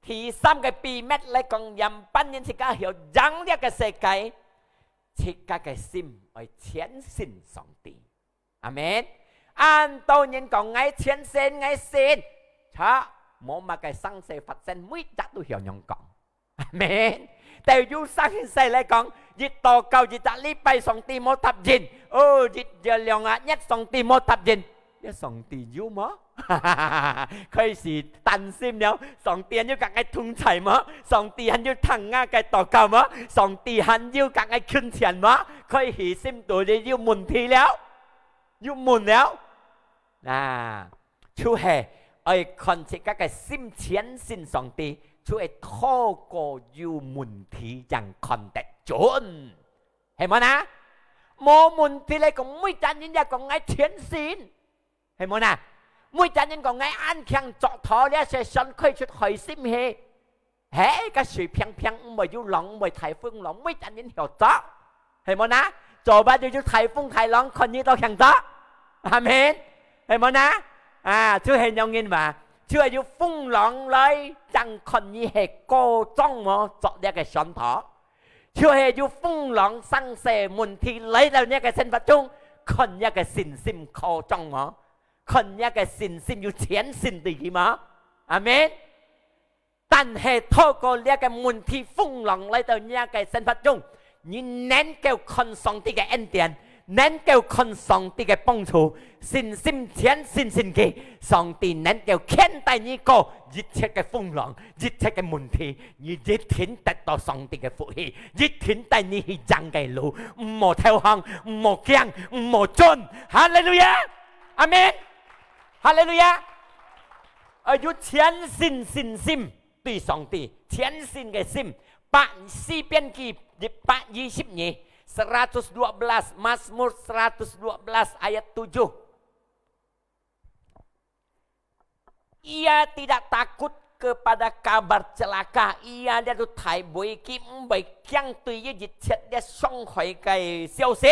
第三个秘密來講，仰般人自家曉贏這个世界，自家个心愛全信上帝。阿們。恁多人講，𠊎全信，𠊎信，cha，無麼个生事發生，每日都曉恁樣講。阿們。對有生事來講，一禱告，一隻禮拜，上帝無答應。哦，一，一兩個月，上帝無答應。 這上帝有無？開始擔心了，上帝還有佮𠊎同在無？上帝還有聽𠊎个禱告無？上帝還有佮𠊎近前無？開始心肚裡有問題了，有問了。啊，就係愛看自家个心全信上帝，就係透過有問題正看得準。 係無呢？無問題來講，每隻人也講𠊎全信，係無呢？每隻人講𠊎恁慶祝到這些船開出海心去，嘿，該水平平，毋會有浪，毋會颱風浪，每隻人曉做，係無呢？做麼个有颱風颱浪，看你都慶祝，阿們，係無呢？啊，就係恁樣話，就係有風浪來，正看你係過裝無，做這个船頭。 就係有風浪、生事、問題來到你个生活中，看你个信心可裝無？看你个信心有全信對佢無？阿們。但係透過這个問題、風浪來到你个生活中，你能夠看上帝个恩典， 能夠看上帝个幫助，信心全信信佢，上帝能夠牽帶你過一切个風浪，一切个問題，你一定得到上帝个福氣，一定帶你去正个路，毋好投降，毋好驚，毋好顫。哈利路亞！阿們！哈利路亞！愛有全信信心對上帝，全信个心。百，詩篇記一百二十二，seratus dua belas, Mazmur seratus dua belas ayat tujuh. Ia tidak takut kepada kabar celaka. Ia，這个大衛，佢毋會驚對於一切這傷害个消息。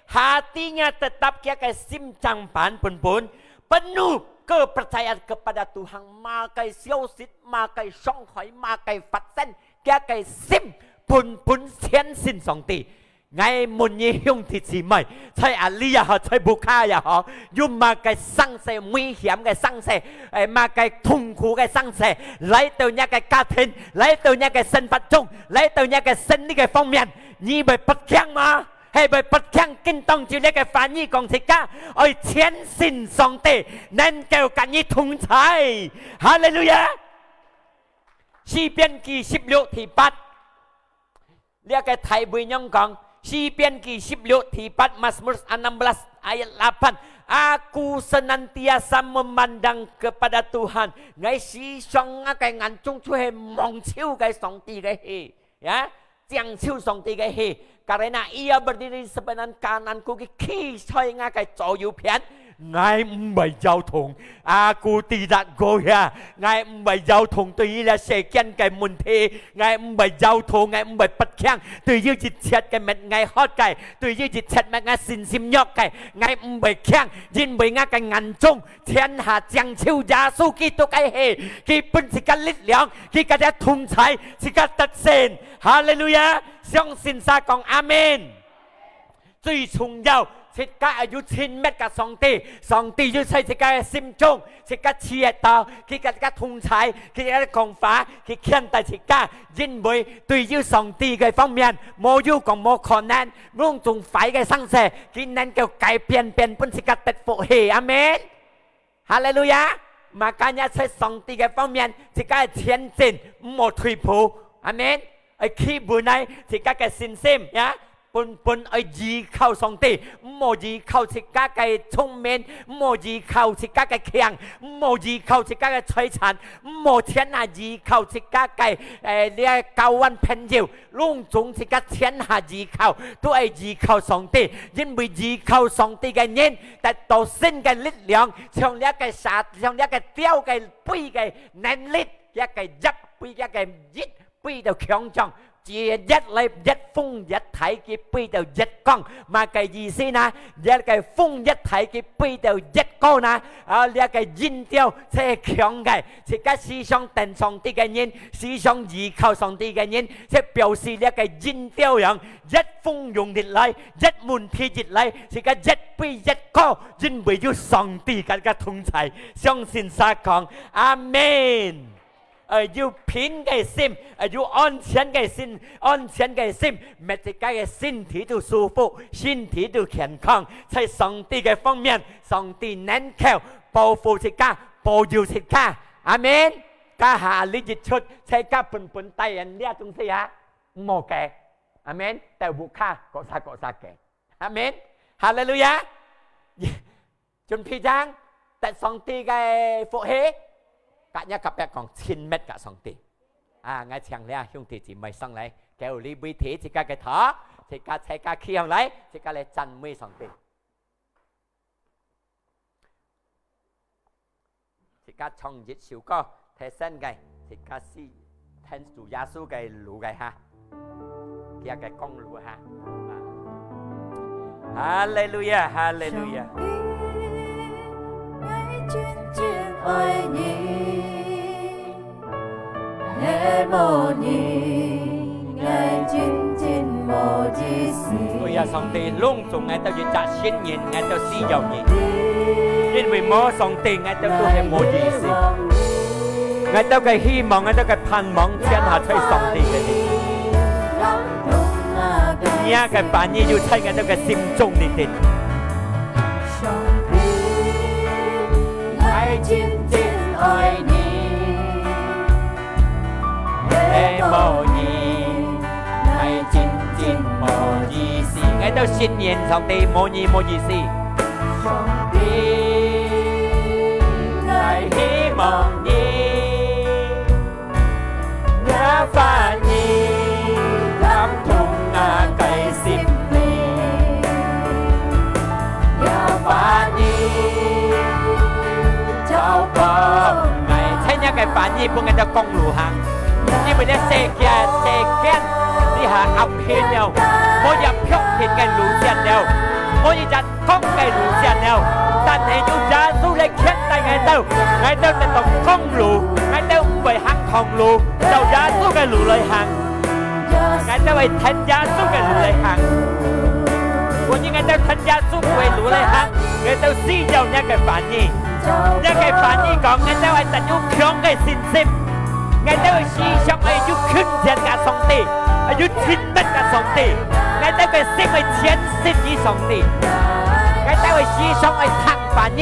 Hatinya tetap，佢个心正板本本，penuh kepercayaan kepada Tuhan。麼个消息，麼个傷害，麼个發生，佢个心本本全信上帝。 𠊎問你兄弟姊妹，在這裡也好，在屋下也好，有麼个生事，危險个生事，誒，麼个痛苦个生事，來到若个家庭，來到若个生活中，來到若个生理个方面，你會發驚嗎？係會發驚？今當晝這个話語講自家，愛全信上帝，能夠佮你同在。哈利路亞！詩篇記十六第八。 這个大衛仰講，詩篇記十六第八，Mazmur enam belas ayat delapan。Aku senantiasa memandang kepada Tuhan. Ngai時常𠊎个眼中就係望著个上帝个血，ya，正手上帝个血。Karena Ia berdiri sebelah kananku，佢企在𠊎个左右片。𠊎毋會搖動，Aku tidak goyah。𠊎毋會搖動，對於這世間个問題，𠊎毋會搖動，𠊎毋會發驚。對於一切个物𠊎渴个，對於一切物𠊎信心弱个，𠊎毋會驚，因為𠊎个眼中 天下正手耶穌基督个血，佢分自家力量，佢个同在，自家得勝。哈利路亞！相信儕講阿門。最重要，自家愛有親密个上帝，上帝就在自家个心中，自家試得到，佢个同在，佢个講話，佢牽帶自家，因為對於上帝个方面，無有講無可能，攏總壞个生事，佢能夠改變，變分自家得福氣。阿門。 哈利路亞！Makanya在上帝个方面，自家个前進，毋好退步。阿門。愛企穩來，自家个信心，ya，本本愛依靠上帝，毋好依靠自家个聰明，毋好依靠自家个強，毋好依靠自家个財產，毋好全下依靠自家个，誒，這交往朋友，攏總自家全下依靠，都愛依靠上帝，因為依靠上帝个人， 得到新个力量，像這个蛇，像這个鳥个飛个能力，這个翼飛，這个翼飛到強壯，越來越風越大，佢飛到越高。麼个意思呢？這个風越大，佢飛到越高呢？啊，這个鷹鳥最強个，自家時常等上帝个人，時常依靠上帝个人，這表示這个鷹鳥樣，越風湧起來，越問題起來，自家越飛越高， 因為有上帝个个同在，相信儕講阿門。呃，有平个心，呃，有安全个心，安全个心，每自家个身體都舒服，身體都健康。在上帝个方面，上帝能夠保護自家，保佑自家。阿門。這下這一出，自家本本帶人這東西啊，毋好个。阿門。在屋下，各儕各儕个。 阿門。哈利路亞。準備正，得上帝个福氣。甲若隔壁講，親密甲上帝。啊，𠊎請這兄弟姊妹上來，交這位提自家个頭，自家，自家企上來，自家來讚美上帝。 自家唱一首歌，提醒个，自家係跈主耶穌个路个哈，佢个光路哈。啊。哈利路亞，哈利路亞。上帝，𠊎真真愛你。 係無你，𠊎真真無意思。對啊，上帝，攏總𠊎兜一隻新人，𠊎兜需要你。因為無上帝，𠊎兜都係無意思。𠊎兜个希望，𠊎兜个盼望，全下在上帝个裡。你个話語就在𠊎兜个心中裡底。上帝， 𠊎真真愛你，係無你，𠊎真真無意思。𠊎兜承認上帝無你無意思。上帝，𠊎希望你。 若話語感動𠊎个心靈，若話語照光𠊎。在若个話語分𠊎兜光路行，因為這世界，世間，這下暗暗了，無一片天个路線了，無一隻 光个路線了，但係有耶穌來牽帶𠊎兜，𠊎兜得到光路，𠊎兜毋會行唐路，照耶穌个路來行。𠊎兜會跈耶穌个路來行。所以𠊎兜跈耶穌个路來行，𠊎兜需要若个話語。若个話語講，𠊎兜會得有強个信心。 𠊎兜个時常愛有近前个上帝，愛有親密个上帝。𠊎兜个心愛全心於上帝。𠊎兜个時常愛聽話語。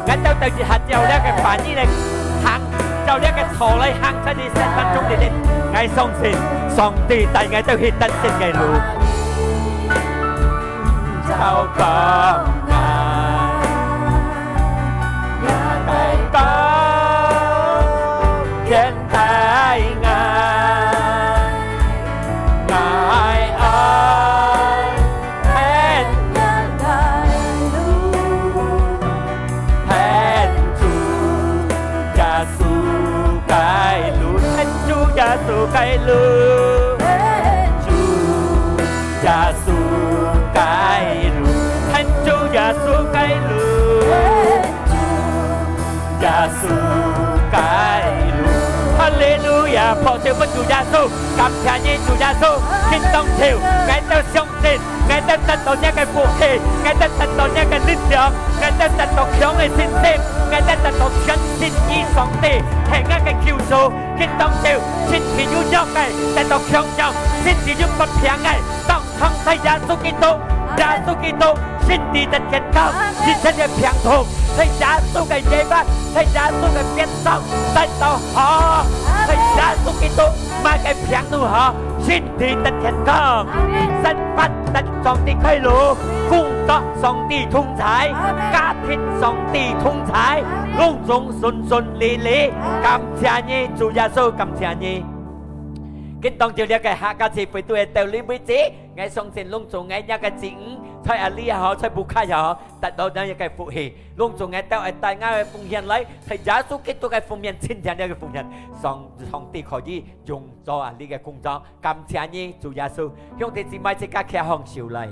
𠊎兜兜一下照這个話語來行，照這个道來行，在你生活中裡面，𠊎相信上帝帶𠊎兜去得勝个路。靠靠𠊎，也帶到現代𠊎，𠊎愛 跈若个路，跈主耶穌个路，跈主耶穌个路，跈主耶穌个路，跈主耶穌个路，跈主耶穌个路。哈利路亞！拍手分主耶穌，感謝你，主耶穌，今當晝，𠊎兜相信，𠊎兜得到若个福氣，𠊎兜得到若个力量，𠊎兜得到強个信心，𠊎兜得到全心依上帝，係𠊎个救主。今當晝，身體有弱个得到強壯，身體有發病个，當場在耶穌基督，耶穌基督，身體得健康，一切个病痛，在耶穌个耶穌，在耶穌个鞭傷得到好，在耶穌基督，麼个病都好，身 體得健康，阿們。生活得上帝開路，工作上帝同在，阿們。家庭上帝同在，阿們。攏總順順利利。阿們。感謝你，主耶穌，感謝你。今當晝這个客家聚會都係到這為止，𠊎相信攏總𠊎若个子女，在這裡也好，在屋下也好，得到這个福氣，攏總𠊎兜愛帶𠊎个奉獻來，在耶穌基督个奉獻，清淨這个奉獻，上，上帝可以用 做啊，這个工作。感謝你，主耶穌。兄弟姊妹，自家擎䟘手來。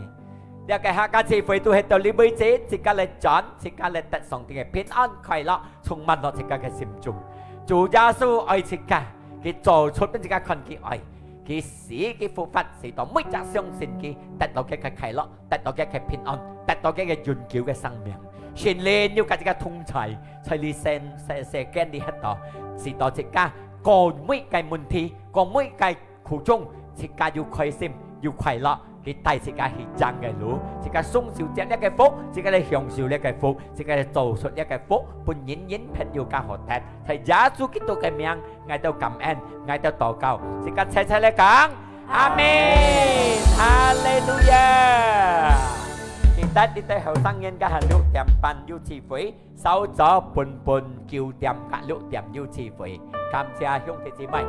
這个客家聚會都係到這為止，自家來轉，自家來得上帝个平安、快樂，充滿落自家个心中。主耶穌愛自家，佢做出分自家看佢愛，佢死，佢復活，使到每隻相信佢得到佢个快樂，得到佢个平安，得到佢个永久个生命。聖靈有佮自家同在，在這世，世，世間裡歇到，使到自家過每个問題，過每个 苦衷，自家有開心，有快樂，佢帶自家去正个路，自家雙手接這个福，自家來享受這个福，自家來做出這个福，分人人朋友較好得。在耶穌基督个名，𠊎兜感恩，𠊎兜禱告，自家齊齊來講，阿們。哈利路亞！記得你兜後生人，今下六點半有聚會， 韶早本本九點佮六點有聚會，感謝兄弟姊妹。